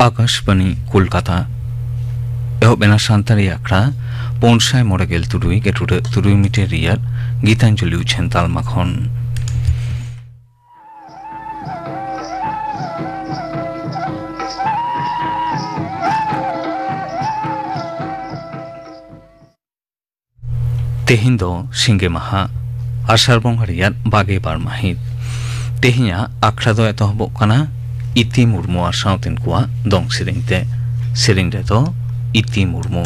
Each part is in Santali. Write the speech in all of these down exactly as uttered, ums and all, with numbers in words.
ᱟᱠᱟᱥᱵᱟᱱᱤ ᱠᱳᱞᱠᱟᱛᱟ᱾ ᱮᱦᱚᱵ ᱮᱱᱟ ᱥᱟᱱᱛᱟᱲᱤ ᱟᱠᱷᱲᱟ ᱯᱩᱱ ᱥᱟᱭ ᱢᱚᱬᱮ ᱜᱮᱞ ᱛᱩᱨᱩᱭ ᱜᱮᱴᱩᱰᱟᱹᱜ ᱛᱩᱨᱩᱭ ᱢᱤᱴᱟᱨ ᱨᱮᱭᱟᱜ ᱜᱤᱛᱟᱧᱡᱚᱞᱤ ᱩᱪᱷᱟᱹᱱ ᱛᱟᱞᱢᱟ ᱠᱷᱚᱱ᱾ ᱛᱮᱦᱮᱧ ᱫᱚ ᱥᱤᱸᱜᱮ ᱢᱟᱦᱟ, ᱟᱥᱟᱲ ᱵᱚᱸᱜᱟ ᱨᱮᱭᱟᱜ ᱵᱟᱜᱮ ᱵᱟᱨ ᱢᱟᱹᱦᱤᱛ᱾ ᱛᱮᱦᱮᱧᱟᱜ ᱟᱠᱷᱲᱟ ᱫᱚ ᱮᱛᱚᱦᱚᱵᱚᱜ ᱠᱟᱱᱟ ᱤᱛᱤ ᱢᱩᱨᱢᱩ ᱟᱨ ᱥᱟᱶᱛᱮᱱ ᱠᱚᱣᱟᱜ ᱫᱚᱝ ᱥᱮᱨᱮᱧ ᱛᱮ᱾ ᱥᱮᱨᱮᱧ ᱨᱮᱫᱚ ᱤᱛᱤ ᱢᱩᱨᱢᱩ᱾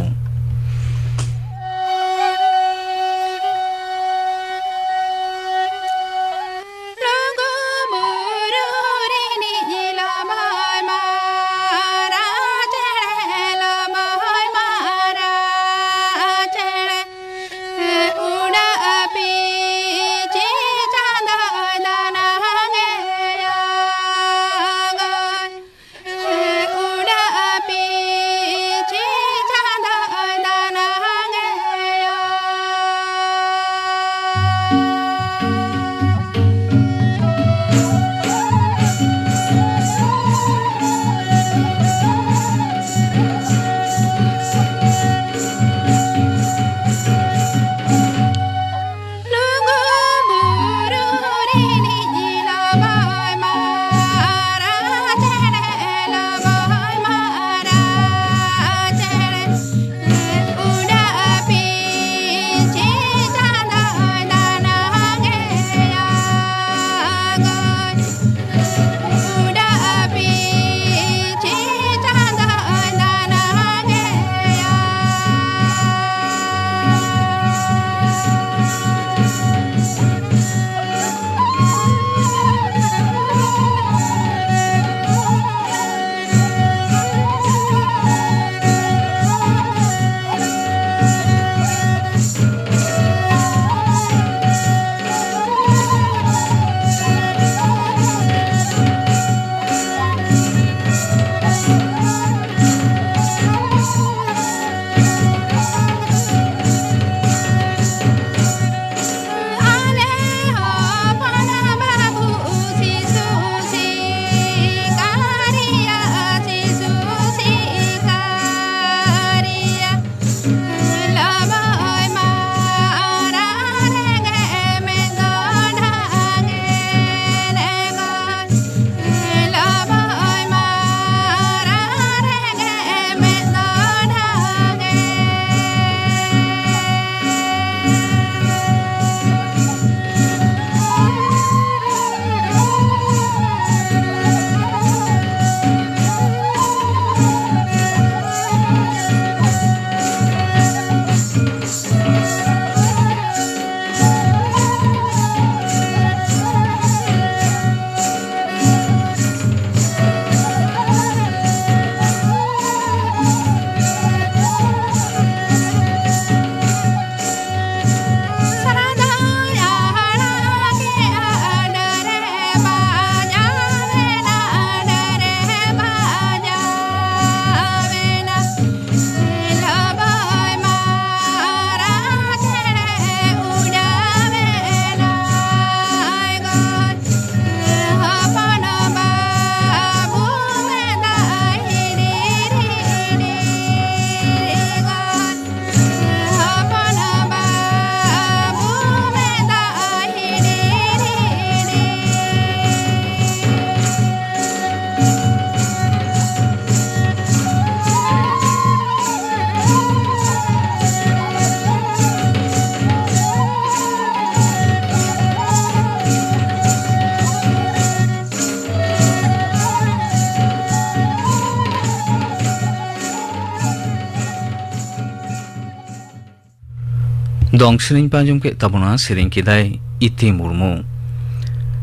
ᱫᱚᱝ ᱥᱮᱨᱮᱧ ᱯᱮ ᱟᱸᱡᱚᱢ ᱠᱮᱫ ᱛᱟᱵᱚᱱᱟ, ᱥᱮᱨᱮᱧ ᱠᱮᱫᱟᱭ ᱤᱛᱤ ᱢᱩᱨᱢᱩ᱾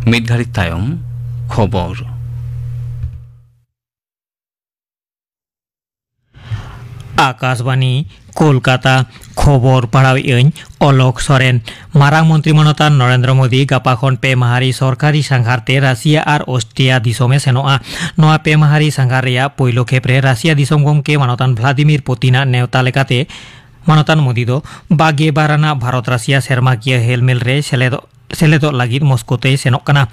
ᱢᱤᱫ ᱜᱷᱟᱹᱲᱤᱡ ᱛᱟᱭᱚᱢ ᱠᱷᱚᱵᱚᱨ᱾ ᱟᱠᱟᱥᱵᱟᱱᱤ, ᱠᱳᱞᱠᱟᱛᱟ᱾ ᱠᱷᱚᱵᱚᱨ ᱯᱟᱲᱦᱟᱣᱮᱫ ᱟᱹᱧ ᱚᱞᱚᱠ ᱥᱚᱨᱮᱱ᱾ ᱢᱟᱨᱟᱝ ᱢᱚᱱᱛᱨᱤ ᱢᱟᱱᱚᱛᱟᱱ ᱱᱚᱨᱮᱱᱫᱨᱚ ᱢᱳᱫᱤ ᱜᱟᱯᱟ ᱠᱷᱚᱱ ᱯᱮ ᱢᱟᱦᱟ ᱨᱮ ᱥᱚᱨᱠᱟᱨᱤ ᱥᱟᱸᱜᱷᱟᱨ ᱛᱮ ᱨᱟᱥᱤᱭᱟ ᱟᱨ ᱚᱥᱴᱨᱤᱭᱟ ᱫᱤᱥᱚᱢᱮ ᱥᱮᱱᱚᱜᱼᱟ᱾ ᱱᱚᱣᱟ ᱯᱮ ᱢᱟᱦᱟ ᱨᱮ ᱥᱟᱸᱜᱷᱟᱨ ᱨᱮᱭᱟᱜ ᱯᱳᱭᱞᱳ ᱠᱷᱮᱯ ᱨᱮ ᱨᱟᱥᱤᱭᱟ ᱫᱤᱥᱚᱢ ᱜᱚᱢᱠᱮ ᱢᱟᱱᱚᱛᱟᱱ ᱵᱷᱞᱟᱫᱤᱢᱤᱨ ᱯᱩᱛᱤᱱᱟᱜ ᱱᱮᱣᱛᱟ ᱞᱮᱠᱟᱛᱮ ᱢᱟᱱᱚᱛᱟᱱ ᱢᱳᱫᱤ ᱫᱚ ᱵᱟᱜᱮ ᱵᱟᱨ ᱟᱱᱟᱜ ᱵᱷᱟᱨᱚᱛ ᱨᱟᱥᱤᱭᱟ ᱥᱮᱨᱢᱟᱠᱤᱭᱟᱹ ᱦᱮᱞᱢᱮᱞ ᱨᱮ ᱥᱮᱞᱮᱫᱚᱜ ᱥᱮᱞᱮᱫᱚᱜ ᱞᱟᱹᱜᱤᱫ ᱢᱚᱥᱠᱳ ᱛᱮᱭ ᱥᱮᱱᱚᱜ ᱠᱟᱱᱟ᱾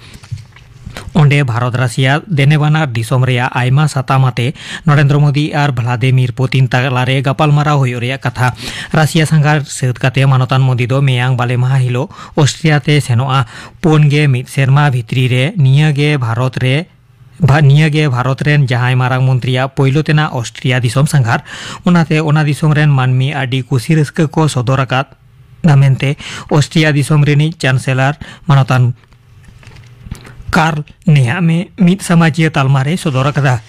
ᱚᱸᱰᱮ ᱵᱷᱟᱨᱚᱛ ᱨᱟᱥᱤᱭᱟ ᱫᱮᱱᱮᱵᱟᱱᱟᱨ ᱫᱤᱥᱚᱢ ᱨᱮᱭᱟᱜ ᱟᱭᱢᱟ ᱥᱟᱛᱟᱢ ᱟᱛᱮ ᱱᱚᱨᱮᱱᱫᱨᱚ ᱢᱳᱫᱤ ᱟᱨ ᱵᱷᱞᱟᱫᱤᱢᱤᱨ ᱯᱩᱛᱤᱱ ᱛᱟᱞᱟᱨᱮ ᱜᱟᱯᱟᱞᱢᱟᱨᱟᱣ ᱦᱩᱭᱩᱜ ᱨᱮᱭᱟᱜ ᱠᱟᱛᱷᱟ᱾ ᱨᱟᱥᱤᱭᱟ ᱥᱟᱸᱜᱷᱟᱨ ᱥᱟᱹᱛ ᱠᱟᱛᱮ ᱢᱟᱱᱚᱛᱟᱱ ᱢᱳᱫᱤ ᱫᱚ ᱢᱮᱭᱟᱝ ᱵᱟᱞᱮ ᱢᱟᱦᱟ ᱦᱤᱞᱳᱜ ᱚᱥᱴᱨᱤᱭᱟ ᱛᱮ ᱥᱮᱱᱚᱜᱼᱟ᱾ ᱯᱩᱱ ᱜᱮ ᱢᱤᱫ ᱥᱮᱨᱢᱟ ᱵᱷᱤᱛᱨᱤ ᱨᱮ ᱱᱤᱭᱟᱹ ᱜᱮ ᱵᱷᱟᱨᱚᱛ ᱨᱮ ᱵᱷᱟ-, ᱱᱤᱭᱟᱹ ᱜᱮ ᱵᱷᱟᱨᱚᱛ ᱨᱮᱱ ᱡᱟᱦᱟᱸᱭ ᱢᱟᱨᱟᱝ ᱢᱚᱱᱛᱨᱤᱭᱟᱜ ᱯᱳᱭᱞᱳ ᱛᱮᱱᱟᱜ ᱚᱥᱴᱨᱤᱭᱟ ᱫᱤᱥᱚᱢ ᱥᱟᱸᱜᱷᱟᱨ᱾ ᱚᱱᱟᱛᱮ ᱚᱱᱟ ᱫᱤᱥᱚᱢ ᱨᱮᱱ ᱢᱟᱹᱱᱢᱤ ᱟᱹᱰᱤ ᱠᱩᱥᱤ ᱨᱟᱹᱥᱠᱟᱹ ᱠᱚ ᱥᱚᱫᱚᱨ ᱟᱠᱟᱫ ᱢᱮᱱᱛᱮ ᱚᱥᱴᱨᱤᱭᱟ ᱫᱤᱥᱚᱢ ᱨᱤᱱᱤᱡ ᱪᱟᱱᱥᱮᱞᱚᱨ ᱢᱟᱱᱚᱛᱟᱱ ᱠᱟᱨᱞ ᱱᱮᱦᱟᱢᱮ ᱢᱤᱫ ᱥᱟᱢᱟᱡᱤᱭᱟᱹ ᱛᱟᱞᱢᱟ ᱨᱮᱭ ᱥᱚᱫᱚᱨ ᱟᱠᱟᱫᱟ᱾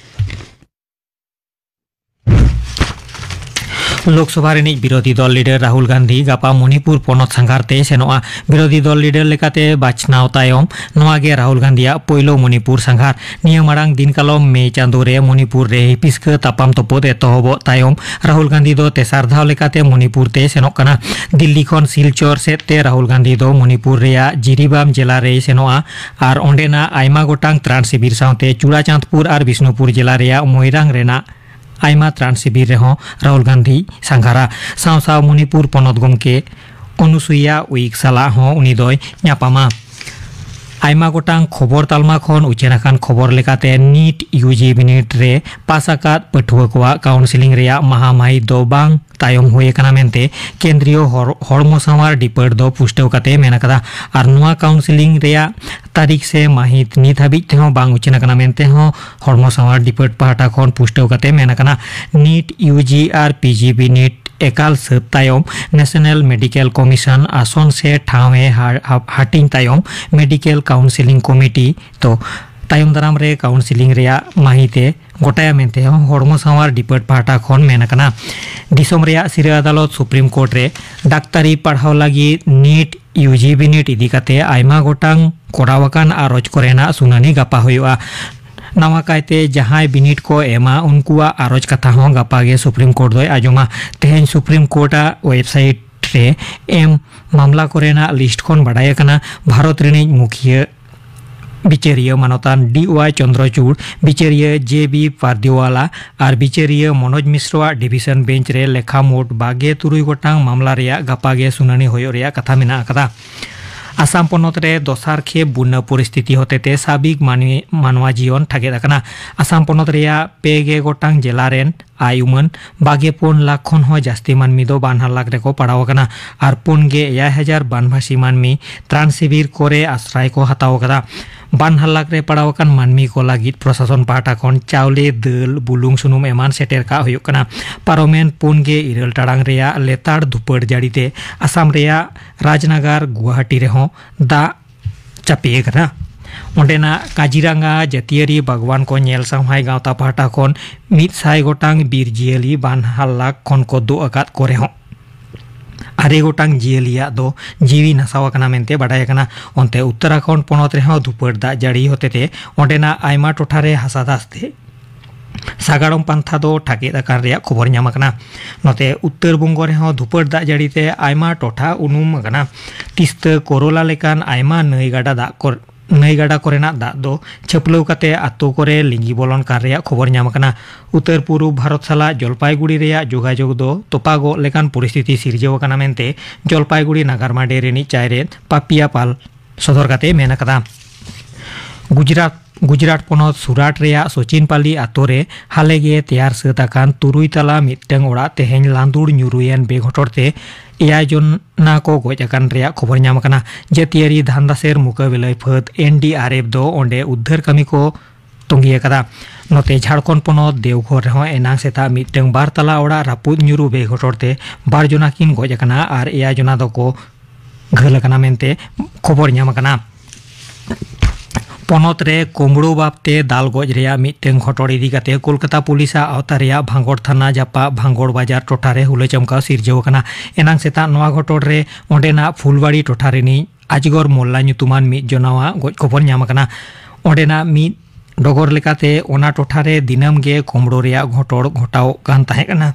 ᱞᱳᱠᱥᱚᱵᱷᱟ ᱨᱤᱱᱤᱡ ᱵᱤᱨᱳᱫᱷᱤ ᱫᱚᱞ ᱞᱤᱰᱟᱨ ᱨᱟᱦᱩᱞ ᱜᱟᱱᱫᱷᱤ ᱜᱟᱯᱟ ᱢᱚᱱᱤᱯᱩᱨ ᱯᱚᱱᱚᱛ ᱥᱟᱸᱜᱷᱟᱨ ᱛᱮᱭ ᱥᱮᱱᱚᱜᱼᱟ᱾ ᱵᱤᱨᱳᱫᱷᱤ ᱫᱚᱞ ᱞᱤᱰᱟᱨ ᱞᱮᱠᱟᱛᱮ ᱵᱟᱪᱷᱱᱟᱣ ᱛᱟᱭᱚᱢ ᱱᱚᱣᱟ ᱜᱮ ᱨᱟᱦᱩᱞ ᱜᱟᱱᱫᱷᱤᱭᱟᱜ ᱯᱳᱭᱞᱳ ᱢᱚᱱᱤᱯᱩᱨ ᱥᱟᱸᱜᱷᱟᱨ᱾ ᱱᱤᱭᱟᱹ ᱢᱟᱲᱟᱝ ᱫᱤᱱ ᱠᱟᱞᱚᱢ ᱢᱮ ᱪᱟᱸᱫᱳ ᱨᱮ ᱢᱚᱱᱤᱯᱩᱨ ᱨᱮ ᱦᱤᱯᱤᱥᱠᱟᱹ ᱛᱟᱯᱟᱢ ᱛᱚᱯᱚᱫ ᱮᱛᱚᱦᱚᱵᱚᱜ ᱛᱟᱭᱚᱢ ᱨᱟᱦᱩᱞ ᱜᱟᱱᱫᱷᱤ ᱫᱚ ᱛᱮᱥᱟᱨ ᱫᱷᱟᱣ ᱞᱮᱠᱟᱛᱮ ᱢᱚᱱᱤᱯᱩᱨ ᱛᱮᱭ ᱥᱮᱱᱚᱜ ᱠᱟᱱᱟ᱾ ᱫᱤᱞᱞᱤ ᱠᱷᱚᱱ ᱥᱤᱞᱪᱚᱨ ᱥᱮᱫ ᱛᱮ ᱨᱟᱦᱩᱞ ᱜᱟᱱᱫᱷᱤ ᱫᱚ ᱢᱚᱱᱤᱯᱩᱨ ᱨᱮᱭᱟᱜ ᱡᱤᱨᱤᱵᱟᱢ ᱡᱮᱞᱟ ᱨᱮᱭ ᱥᱮᱱᱚᱜᱼᱟ ᱟᱨ ᱚᱸᱰᱮᱱᱟᱜ ᱟᱭᱢᱟ ᱜᱚᱴᱟᱝ ᱛᱨᱟᱱ ᱥᱤᱵᱤᱨ ᱥᱟᱶᱛᱮ ᱪᱩᱲᱟᱪᱟᱸᱫᱽᱯᱩᱨ ᱟᱨ ᱵᱤᱥᱱᱩᱯᱩᱨ ᱡᱮᱞᱟ ᱨᱮᱭᱟᱜ ᱢᱚᱭᱨᱟᱝ ᱨᱮᱱᱟᱜ ᱟᱭᱢᱟ ᱛᱨᱟᱱ ᱥᱤᱵᱤᱨ ᱨᱮᱦᱚᱸ ᱨᱟᱦᱩᱞ ᱜᱟᱱᱫᱷᱤ ᱥᱟᱸᱜᱷᱟᱨᱟ᱾ ᱥᱟᱶ ᱥᱟᱶ ᱢᱚᱱᱤᱯᱩᱨ ᱯᱚᱱᱚᱛ ᱜᱚᱢᱠᱮ ᱚᱱᱩᱥᱩᱭᱟ ᱩᱭᱤᱠ ᱥᱟᱞᱟᱜ ᱦᱚᱸ ᱩᱱᱤ ᱫᱚᱭ ᱧᱟᱯᱟᱢᱟ᱾ ᱟᱭᱢᱟ ᱜᱚᱴᱟᱝ ᱠᱷᱚᱵᱚᱨ ᱛᱟᱞᱢᱟ ᱠᱷᱚᱱ ᱩᱪᱷᱟᱹᱱ ᱟᱠᱟᱱ ᱠᱷᱚᱵᱚᱨ ᱞᱮᱠᱟᱛᱮ, ᱱᱤᱴ ᱤᱭᱩ ᱡᱤ ᱵᱤᱱᱤᱰ ᱨᱮ ᱯᱟᱥ ᱟᱠᱟᱫ ᱯᱟᱹᱴᱷᱩᱣᱟᱹ ᱠᱚᱣᱟᱜ ᱠᱟᱣᱩᱱᱥᱮᱞᱤᱝ ᱨᱮᱭᱟᱜ ᱢᱟᱦᱟ ᱢᱟᱹᱦᱤᱛ ᱫᱚ ᱵᱟᱝ ᱛᱟᱭᱚᱢ ᱦᱩᱭ ᱟᱠᱟᱱᱟ ᱢᱮᱱᱛᱮ ᱠᱮᱱᱫᱨᱤᱭᱚ ᱦᱚᱲ-, ᱦᱚᱲᱢᱚ ᱥᱟᱶᱟᱨ ᱰᱤᱯᱟᱨᱴ ᱫᱚ ᱯᱩᱥᱴᱟᱹᱣ ᱠᱟᱛᱮ ᱢᱮᱱ ᱟᱠᱟᱫᱟ᱾ ᱟᱨ ᱱᱚᱣᱟ ᱠᱟᱣᱩᱱᱥᱮᱞᱤᱝ ᱨᱮᱭᱟᱜ ᱛᱟᱹᱨᱤᱠᱷ ᱥᱮ ᱢᱟᱹᱦᱤᱛ ᱱᱤᱛ ᱦᱟᱹᱵᱤᱡ ᱛᱮᱦᱚᱸ ᱵᱟᱝ ᱩᱪᱷᱟᱹᱱ ᱟᱠᱟᱱᱟ ᱢᱮᱱᱛᱮ ᱦᱚᱸ ᱦᱚᱲᱢᱚ ᱥᱟᱶᱟᱨ ᱰᱤᱯᱟᱨᱴ ᱯᱟᱦᱴᱟ ᱠᱷᱚᱱ ᱯᱩᱥᱴᱟᱹᱣ ᱠᱟᱛᱮ ᱢᱮᱱ ᱟᱠᱟᱱᱟ᱾ ᱱᱤᱴ ᱤᱭᱩ ᱡᱤ ᱟᱨ ᱯᱤ ᱡᱤ ᱵᱤᱱᱤᱰ ᱮᱠᱟᱞ ᱥᱟᱹᱛ ᱛᱟᱭᱚᱢ ᱱᱮᱥᱱᱟᱞ ᱢᱮᱰᱤᱠᱮᱞ ᱠᱚᱢᱤᱥᱚᱱ ᱟᱥᱚᱱ ᱥᱮ ᱴᱷᱟᱶ ᱮ ᱦᱟ-, ᱦᱟ-, ᱦᱟᱹᱴᱤᱧ ᱛᱟᱭᱚᱢ ᱢᱮᱰᱤᱠᱮᱞ ᱠᱟᱣᱩᱱᱥᱮᱞᱤᱝ ᱠᱚᱢᱤᱴᱤ ᱫᱚ ᱛᱟᱭᱚᱢ ᱫᱟᱨᱟᱢ ᱨᱮ ᱠᱟᱣᱩᱱᱥᱮᱞᱤᱝ ᱨᱮᱭᱟᱜ ᱢᱟᱹᱦᱤᱛ ᱮ ᱜᱚᱴᱟᱭᱟ ᱢᱮᱱᱛᱮ ᱦᱚᱸ ᱦᱚᱲᱢᱚ ᱥᱟᱶᱟᱨ ᱰᱤᱯᱟᱨᱴ ᱯᱟᱦᱴᱟ ᱠᱷᱚᱱ ᱢᱮᱱ ᱟᱠᱟᱱᱟ᱾ ᱫᱤᱥᱚᱢ ᱨᱮᱭᱟᱜ ᱥᱤᱨᱟᱹ ᱟᱫᱟᱞᱚᱛ ᱥᱩᱯᱨᱤᱢ ᱠᱳᱨᱴ ᱨᱮ ᱰᱟᱠᱛᱟᱨᱤ ᱯᱟᱲᱦᱟᱣ ᱞᱟᱹᱜᱤᱫ ᱱᱤᱴ ᱤᱭᱩ ᱡᱤ ᱵᱤᱱᱤᱰ ᱤᱫᱤ ᱠᱟᱛᱮ ᱟᱭᱢᱟ ᱜᱚᱴᱟᱝ ᱠᱚᱨᱟᱣ ᱟᱠᱟᱱ ᱟᱨᱚᱡᱽ ᱠᱚᱨᱮᱱᱟᱜ ᱥᱩᱱᱟᱹᱱᱤ ᱜᱟᱯᱟ ᱦᱩᱭᱩᱜᱼᱟ᱾ ᱱᱟᱣᱟ ᱠᱟᱭᱛᱮ ᱡᱟᱦᱟᱸᱭ ᱵᱤᱱᱤᱰ ᱠᱚ ᱮᱢᱟ, ᱩᱱᱠᱩᱣᱟᱜ ᱟᱨᱚᱡᱽ ᱠᱟᱛᱷᱟ ᱦᱚᱸ ᱜᱟᱯᱟ ᱜᱮ ᱥᱩᱯᱨᱤᱢ ᱠᱳᱨᱴ ᱫᱚᱭ ᱟᱸᱡᱚᱢᱟ᱾ ᱛᱮᱦᱮᱧ ᱥᱩᱯᱨᱤᱢ ᱠᱳᱨᱴ ᱟᱜ ᱣᱮᱵᱥᱟᱭᱤᱴ ᱨᱮ ᱮᱢ ᱢᱟᱢᱞᱟ ᱠᱚᱨᱮᱱᱟᱜ ᱞᱤᱥᱴ ᱠᱷᱚᱱ ᱵᱟᱰᱟᱭ ᱟᱠᱟᱱᱟ, ᱵᱷᱟᱨᱚᱛ ᱨᱤᱱᱤᱡ ᱢᱩᱠᱷᱤᱭᱟᱹ ᱵᱤᱪᱟᱹᱨᱤᱭᱟᱹ ᱢᱟᱱᱚᱛᱟᱱ ᱰᱤ ᱣᱟᱭ ᱪᱚᱱᱫᱨᱚᱪᱩᱲ, ᱵᱤᱪᱟᱹᱨᱤᱭᱟᱹ ᱡᱮ ᱵᱤ ᱯᱟᱨᱫᱤᱣᱟᱞᱟ ᱟᱨ ᱵᱤᱪᱟᱹᱨᱤᱭᱟᱹ ᱢᱚᱱᱳᱡᱽ ᱢᱤᱥᱨᱚᱣᱟᱜ ᱰᱤᱵᱷᱤᱥᱚᱱ ᱵᱮᱧᱪ ᱨᱮ ᱞᱮᱠᱷᱟ ᱢᱳᱴ ᱵᱟᱜᱮ ᱛᱩᱨᱩᱭ ᱜᱚᱴᱟᱝ ᱢᱟᱢᱞᱟ ᱨᱮᱭᱟᱜ ᱜᱟᱯᱟ ᱜᱮ ᱥᱩᱱᱟᱹᱱᱤ ᱦᱩᱭᱩᱜ ᱨᱮᱭᱟᱜ ᱠᱟᱛᱷᱟ ᱢᱮᱱᱟᱜ ᱟᱠᱟᱫᱟ᱾ ᱟᱥᱟᱢ ᱯᱚᱱᱚᱛ ᱨᱮ ᱫᱚᱥᱟᱨ ᱠᱷᱮᱯ ᱵᱩᱱᱱᱟ ᱯᱚᱨᱤᱥᱛᱷᱤᱛᱤ ᱦᱚᱛᱮᱛᱮ ᱥᱟᱵᱤᱠ ᱢᱟᱱᱣᱤ, ᱢᱟᱱᱣᱟ ᱡᱤᱭᱚᱱ ᱴᱷᱟᱜᱮᱫ ᱟᱠᱟᱱᱟ᱾ ᱟᱥᱟᱢ ᱯᱚᱱᱚᱛ ᱨᱮᱭᱟᱜ ᱯᱮ ᱜᱮ ᱜᱚᱴᱟᱝ ᱡᱮᱞᱟ ᱨᱮᱱ ᱟᱭ ᱩᱢᱟᱹᱱ ᱵᱟᱜᱮ ᱯᱩᱱ ᱞᱟᱠᱷ ᱠᱷᱚᱱ ᱦᱚᱸ ᱡᱟᱹᱥᱛᱤ ᱢᱟᱹᱱᱢᱤ ᱫᱚ ᱵᱟᱱ ᱦᱟᱞᱟᱠ ᱨᱮᱠᱚ ᱯᱟᱲᱟᱣ ᱟᱠᱟᱱᱟ ᱟᱨ ᱯᱩᱱ ᱜᱮ ᱮᱭᱟᱭ ᱦᱟᱡᱟᱨ ᱵᱟᱱᱵᱷᱟᱥᱤ ᱢᱟᱹᱱᱢᱤ ᱛᱨᱟᱱ ᱥᱤᱵᱤᱨ ᱠᱚᱨᱮ ᱟᱥᱨᱟᱭ ᱠᱚ ᱦᱟᱛᱟᱣ ᱟᱠᱟᱫᱟ᱾ ᱵᱟᱱ ᱦᱟᱞᱟᱠ ᱨᱮ ᱯᱟᱲᱟᱣ ᱟᱠᱟᱱ ᱢᱟᱹᱱᱢᱤ ᱠᱚ ᱞᱟᱹᱜᱤᱫ ᱯᱨᱚᱥᱟᱥᱚᱱ ᱯᱟᱦᱴᱟ ᱠᱷᱚᱱ ᱪᱟᱣᱞᱮ, ᱫᱟᱹᱞ, ᱵᱩᱞᱩᱝ, ᱥᱩᱱᱩᱢ ᱮᱢᱟᱱ ᱥᱮᱴᱮᱨ ᱠᱟᱜ ᱦᱩᱭᱩᱜ ᱠᱟᱱᱟ᱾ ᱯᱟᱨᱚᱢᱮᱱ ᱯᱩᱱ ᱜᱮ ᱤᱨᱟᱹᱞ ᱴᱟᱲᱟᱝ ᱨᱮᱭᱟᱜ ᱞᱮᱛᱟᱲ ᱫᱷᱩᱯᱟᱹᱲ ᱡᱟᱹᱲᱤ ᱛᱮ ᱟᱥᱟᱢ ᱨᱮᱭᱟᱜ ᱨᱟᱡᱽᱱᱟᱜᱟᱨ ᱜᱩᱣᱟᱦᱟᱴᱤ ᱨᱮᱦᱚᱸ ᱫᱟᱜ ᱪᱟᱯᱮ ᱟᱠᱟᱱᱟ᱾ ᱚᱸᱰᱮᱱᱟᱜ ᱠᱟᱡᱤᱨᱟᱝᱜᱟ ᱡᱟᱹᱛᱤᱭᱟᱹᱨᱤ ᱵᱟᱜᱽᱣᱟᱱ ᱠᱚ ᱧᱮᱞ ᱥᱟᱶᱦᱟᱭ ᱜᱟᱶᱛᱟ ᱯᱟᱦᱴᱟ ᱠᱷᱚᱱ ᱢᱤᱫ ᱥᱟᱭ ᱜᱚᱴᱟᱝ ᱵᱤᱨ ᱡᱤᱭᱟᱹᱞᱤ ᱵᱟᱱ ᱦᱟᱞᱟᱠ ᱠᱷᱚᱱ ᱠᱚ ᱫᱩᱜ ᱟᱠᱟᱫ ᱠᱚ ᱨᱮᱦᱚᱸ, ᱟᱨᱮ ᱜᱚᱴᱟᱝ ᱡᱤᱭᱟᱹᱞᱤᱭᱟᱜ ᱫᱚ ᱡᱤᱣᱤ ᱱᱟᱥᱟᱣ ᱟᱠᱟᱱᱟ ᱢᱮᱱᱛᱮ ᱵᱟᱰᱟᱭ ᱟᱠᱟᱱᱟ᱾ ᱚᱱᱛᱮ ᱩᱛᱛᱚᱨᱟᱠᱷᱚᱸᱰ ᱯᱚᱱᱚᱛ ᱨᱮᱦᱚᱸ ᱫᱷᱩᱯᱟᱹᱲ ᱫᱟᱜ ᱡᱟᱹᱲᱤ ᱦᱚᱛᱮᱛᱮ ᱚᱸᱰᱮᱱᱟᱜ ᱟᱭᱢᱟ ᱴᱚᱴᱷᱟ ᱨᱮ ᱦᱟᱥᱟ ᱫᱷᱟᱥ ᱛᱮ ᱥᱟᱜᱟᱲᱚᱢ ᱯᱟᱱᱛᱷᱟ ᱫᱚ ᱴᱷᱟᱠᱮᱫ ᱟᱠᱟᱱ ᱨᱮᱭᱟᱜ ᱠᱷᱚᱵᱚᱨ ᱧᱟᱢ ᱟᱠᱟᱱᱟ᱾ ᱱᱚᱛᱮ ᱩᱛᱛᱚᱨ ᱵᱚᱝᱜᱚ ᱨᱮᱦᱚᱸ ᱫᱷᱩᱯᱟᱹᱲ ᱫᱟᱜ ᱡᱟᱹᱲᱤ ᱛᱮ ᱟᱭᱢᱟ ᱴᱚᱴᱷᱟ ᱩᱱᱩᱢ ᱟᱠᱟᱱᱟ᱾ ᱛᱤᱥᱛᱟᱹ, ᱠᱚᱨᱚᱞᱟ ᱞᱮᱠᱟᱱ ᱟᱭᱢᱟ ᱱᱟᱹᱭ ᱜᱟᱰᱟ ᱫᱟᱜ ᱠᱚᱨ-, ᱱᱟᱹᱭ ᱜᱟᱰᱟ ᱠᱚᱨᱮᱱᱟᱜ ᱫᱟᱜ ᱫᱚ ᱪᱷᱟᱹᱯᱞᱟᱹᱣ ᱠᱟᱛᱮ ᱟᱛᱳ ᱠᱚᱨᱮ ᱞᱤᱸᱜᱤ ᱵᱚᱞᱚᱱ ᱠᱟᱱ ᱨᱮᱭᱟᱜ ᱠᱷᱚᱵᱚᱨ ᱧᱟᱢ ᱟᱠᱟᱱᱟ᱾ ᱩᱛᱛᱚᱨ ᱯᱩᱨᱩᱵ ᱵᱷᱟᱨᱚᱛ ᱥᱟᱞᱟᱜ ᱡᱚᱞᱯᱟᱭᱜᱩᱲᱤ ᱨᱮᱭᱟᱜ ᱡᱳᱜᱟᱡᱳᱜᱽ ᱫᱚ ᱛᱚᱯᱟᱜᱚᱜ ᱞᱮᱠᱟᱱ ᱯᱚᱨᱤᱥᱛᱷᱤᱛᱤ ᱥᱤᱨᱡᱟᱹᱣ ᱟᱠᱟᱱᱟ ᱢᱮᱱᱛᱮ ᱡᱚᱞᱯᱟᱭᱜᱩᱲᱤ ᱱᱟᱜᱟᱨ ᱢᱟᱰᱮ ᱨᱤᱱᱤᱡ ᱪᱟᱭᱨᱮᱛ ᱯᱟᱯᱤᱭᱟ ᱯᱟᱞ ᱥᱚᱫᱚᱨ ᱠᱟᱛᱮ ᱢᱮᱱ ᱟᱠᱟᱫᱟ᱾ ᱜᱩᱡᱽᱨᱟᱴ, ᱜᱩᱡᱽᱨᱟᱴ ᱯᱚᱱᱚᱛ ᱥᱩᱨᱟᱴ ᱨᱮᱭᱟᱜ ᱥᱚᱪᱤᱱᱯᱟᱞᱤ ᱟᱛᱳ ᱨᱮ ᱦᱟᱞᱮ ᱜᱮ ᱛᱮᱭᱟᱨ ᱥᱟᱹᱛ ᱟᱠᱟᱱ ᱛᱩᱨᱩᱭ ᱛᱟᱞᱟ ᱢᱤᱫᱴᱟᱝ ᱚᱲᱟᱜ ᱛᱮᱦᱮᱧ ᱞᱟᱸᱫᱩᱲ ᱧᱩᱨᱩᱭᱮᱱ ᱵᱮᱜᱷᱚᱴᱚᱨ ᱛᱮ ᱮᱭᱟᱭ ᱡᱚᱱᱟ ᱠᱚ ᱜᱚᱡ ᱟᱠᱟᱱ ᱨᱮᱭᱟᱜ ᱠᱷᱚᱵᱚᱨ ᱧᱟᱢ ᱟᱠᱟᱱᱟ᱾ ᱡᱟᱹᱛᱤᱭᱟᱹᱨᱤ ᱫᱷᱟᱱ ᱫᱟᱥᱮᱨ ᱢᱩᱠᱟᱹᱵᱮᱞᱟᱭ ᱯᱷᱟᱹᱫ ᱮᱱ ᱰᱤ ᱟᱨ ᱮᱯᱷ ᱫᱚ ᱚᱸᱰᱮ ᱩᱫᱽᱫᱷᱟᱹᱨ ᱠᱟᱹᱢᱤ ᱠᱚ ᱛᱚᱸᱜᱮ ᱟᱠᱟᱫᱟ᱾ ᱱᱚᱛᱮ ᱡᱷᱟᱲᱠᱷᱚᱸᱰ ᱯᱚᱱᱚᱛ ᱫᱮᱣᱜᱷᱚᱨ ᱨᱮᱦᱚᱸ ᱮᱱᱟᱝ ᱥᱮᱛᱟᱜ ᱢᱤᱫᱴᱟᱝ ᱵᱟᱨ ᱛᱟᱞᱟ ᱚᱲᱟᱜ ᱨᱟᱹᱯᱩᱫ ᱧᱩᱨᱩ ᱵᱮᱜᱷᱚᱴᱚᱨ ᱛᱮ ᱵᱟᱨ ᱡᱚᱱᱟ ᱠᱤᱱ ᱜᱚᱡ ᱟᱠᱟᱱᱟ ᱟᱨ ᱮᱭᱟᱭ ᱡᱚᱱᱟ ᱫᱚᱠᱚ ᱜᱷᱟᱹᱞ ᱟᱠᱟᱱᱟ ᱢᱮᱱᱛᱮ ᱠᱷᱚᱵᱚᱨ ᱧᱟᱢ ᱟᱠᱟᱱᱟ᱾ ᱯᱚᱱᱚᱛ ᱨᱮ ᱠᱳᱢᱵᱽᱲᱳ ᱵᱟᱵᱛᱮ ᱫᱟᱞ ᱜᱚᱡ ᱨᱮᱭᱟᱜ ᱢᱤᱫᱴᱟᱝ ᱜᱷᱚᱴᱚᱲ ᱤᱫᱤ ᱠᱟᱛᱮ ᱠᱳᱞᱠᱟᱛᱟ ᱯᱩᱞᱤᱥᱟᱜ ᱟᱣᱛᱟ ᱨᱮᱭᱟᱜ ᱵᱷᱟᱸᱜᱚᱲ ᱛᱷᱟᱱᱟ ᱡᱟᱯᱟᱜ ᱵᱷᱟᱸᱜᱚᱲ ᱵᱟᱡᱟᱨ ᱴᱚᱴᱷᱟ ᱨᱮ ᱦᱩᱞᱟᱹ ᱪᱟᱢᱠᱟᱣ ᱥᱤᱨᱡᱟᱹᱣ ᱟᱠᱟᱱᱟ᱾ ᱮᱱᱟᱝ ᱥᱮᱛᱟᱜ ᱱᱚᱣᱟ ᱜᱷᱚᱴᱚᱲ ᱨᱮ ᱚᱸᱰᱮᱱᱟᱜ ᱯᱷᱩᱞᱵᱟᱲᱤ ᱴᱚᱴᱷᱟ ᱨᱤᱱᱤᱡ ᱟᱡᱜᱚᱨ ᱢᱳᱞᱞᱟ ᱧᱩᱛᱩᱢᱟᱱ ᱢᱤᱫ ᱡᱚᱱᱟᱣᱟᱜ ᱜᱚᱡ ᱠᱷᱚᱵᱚᱨ ᱧᱟᱢ ᱟᱠᱟᱱᱟ᱾ ᱚᱸᱰᱮᱱᱟᱜ ᱢᱤᱫ ᱰᱚᱜᱚᱨ ᱞᱮᱠᱟᱛᱮ, ᱚᱱᱟ ᱴᱚᱴᱷᱟ ᱨᱮ ᱫᱤᱱᱟᱹᱢ ᱜᱮ ᱠᱳᱢᱵᱽᱲᱳ ᱨᱮᱭᱟᱜ ᱜᱷᱚᱴᱚᱲ ᱜᱷᱚᱴᱟᱣᱚᱜ ᱠᱟᱱ ᱛᱟᱦᱮᱸ ᱠᱟᱱᱟ᱾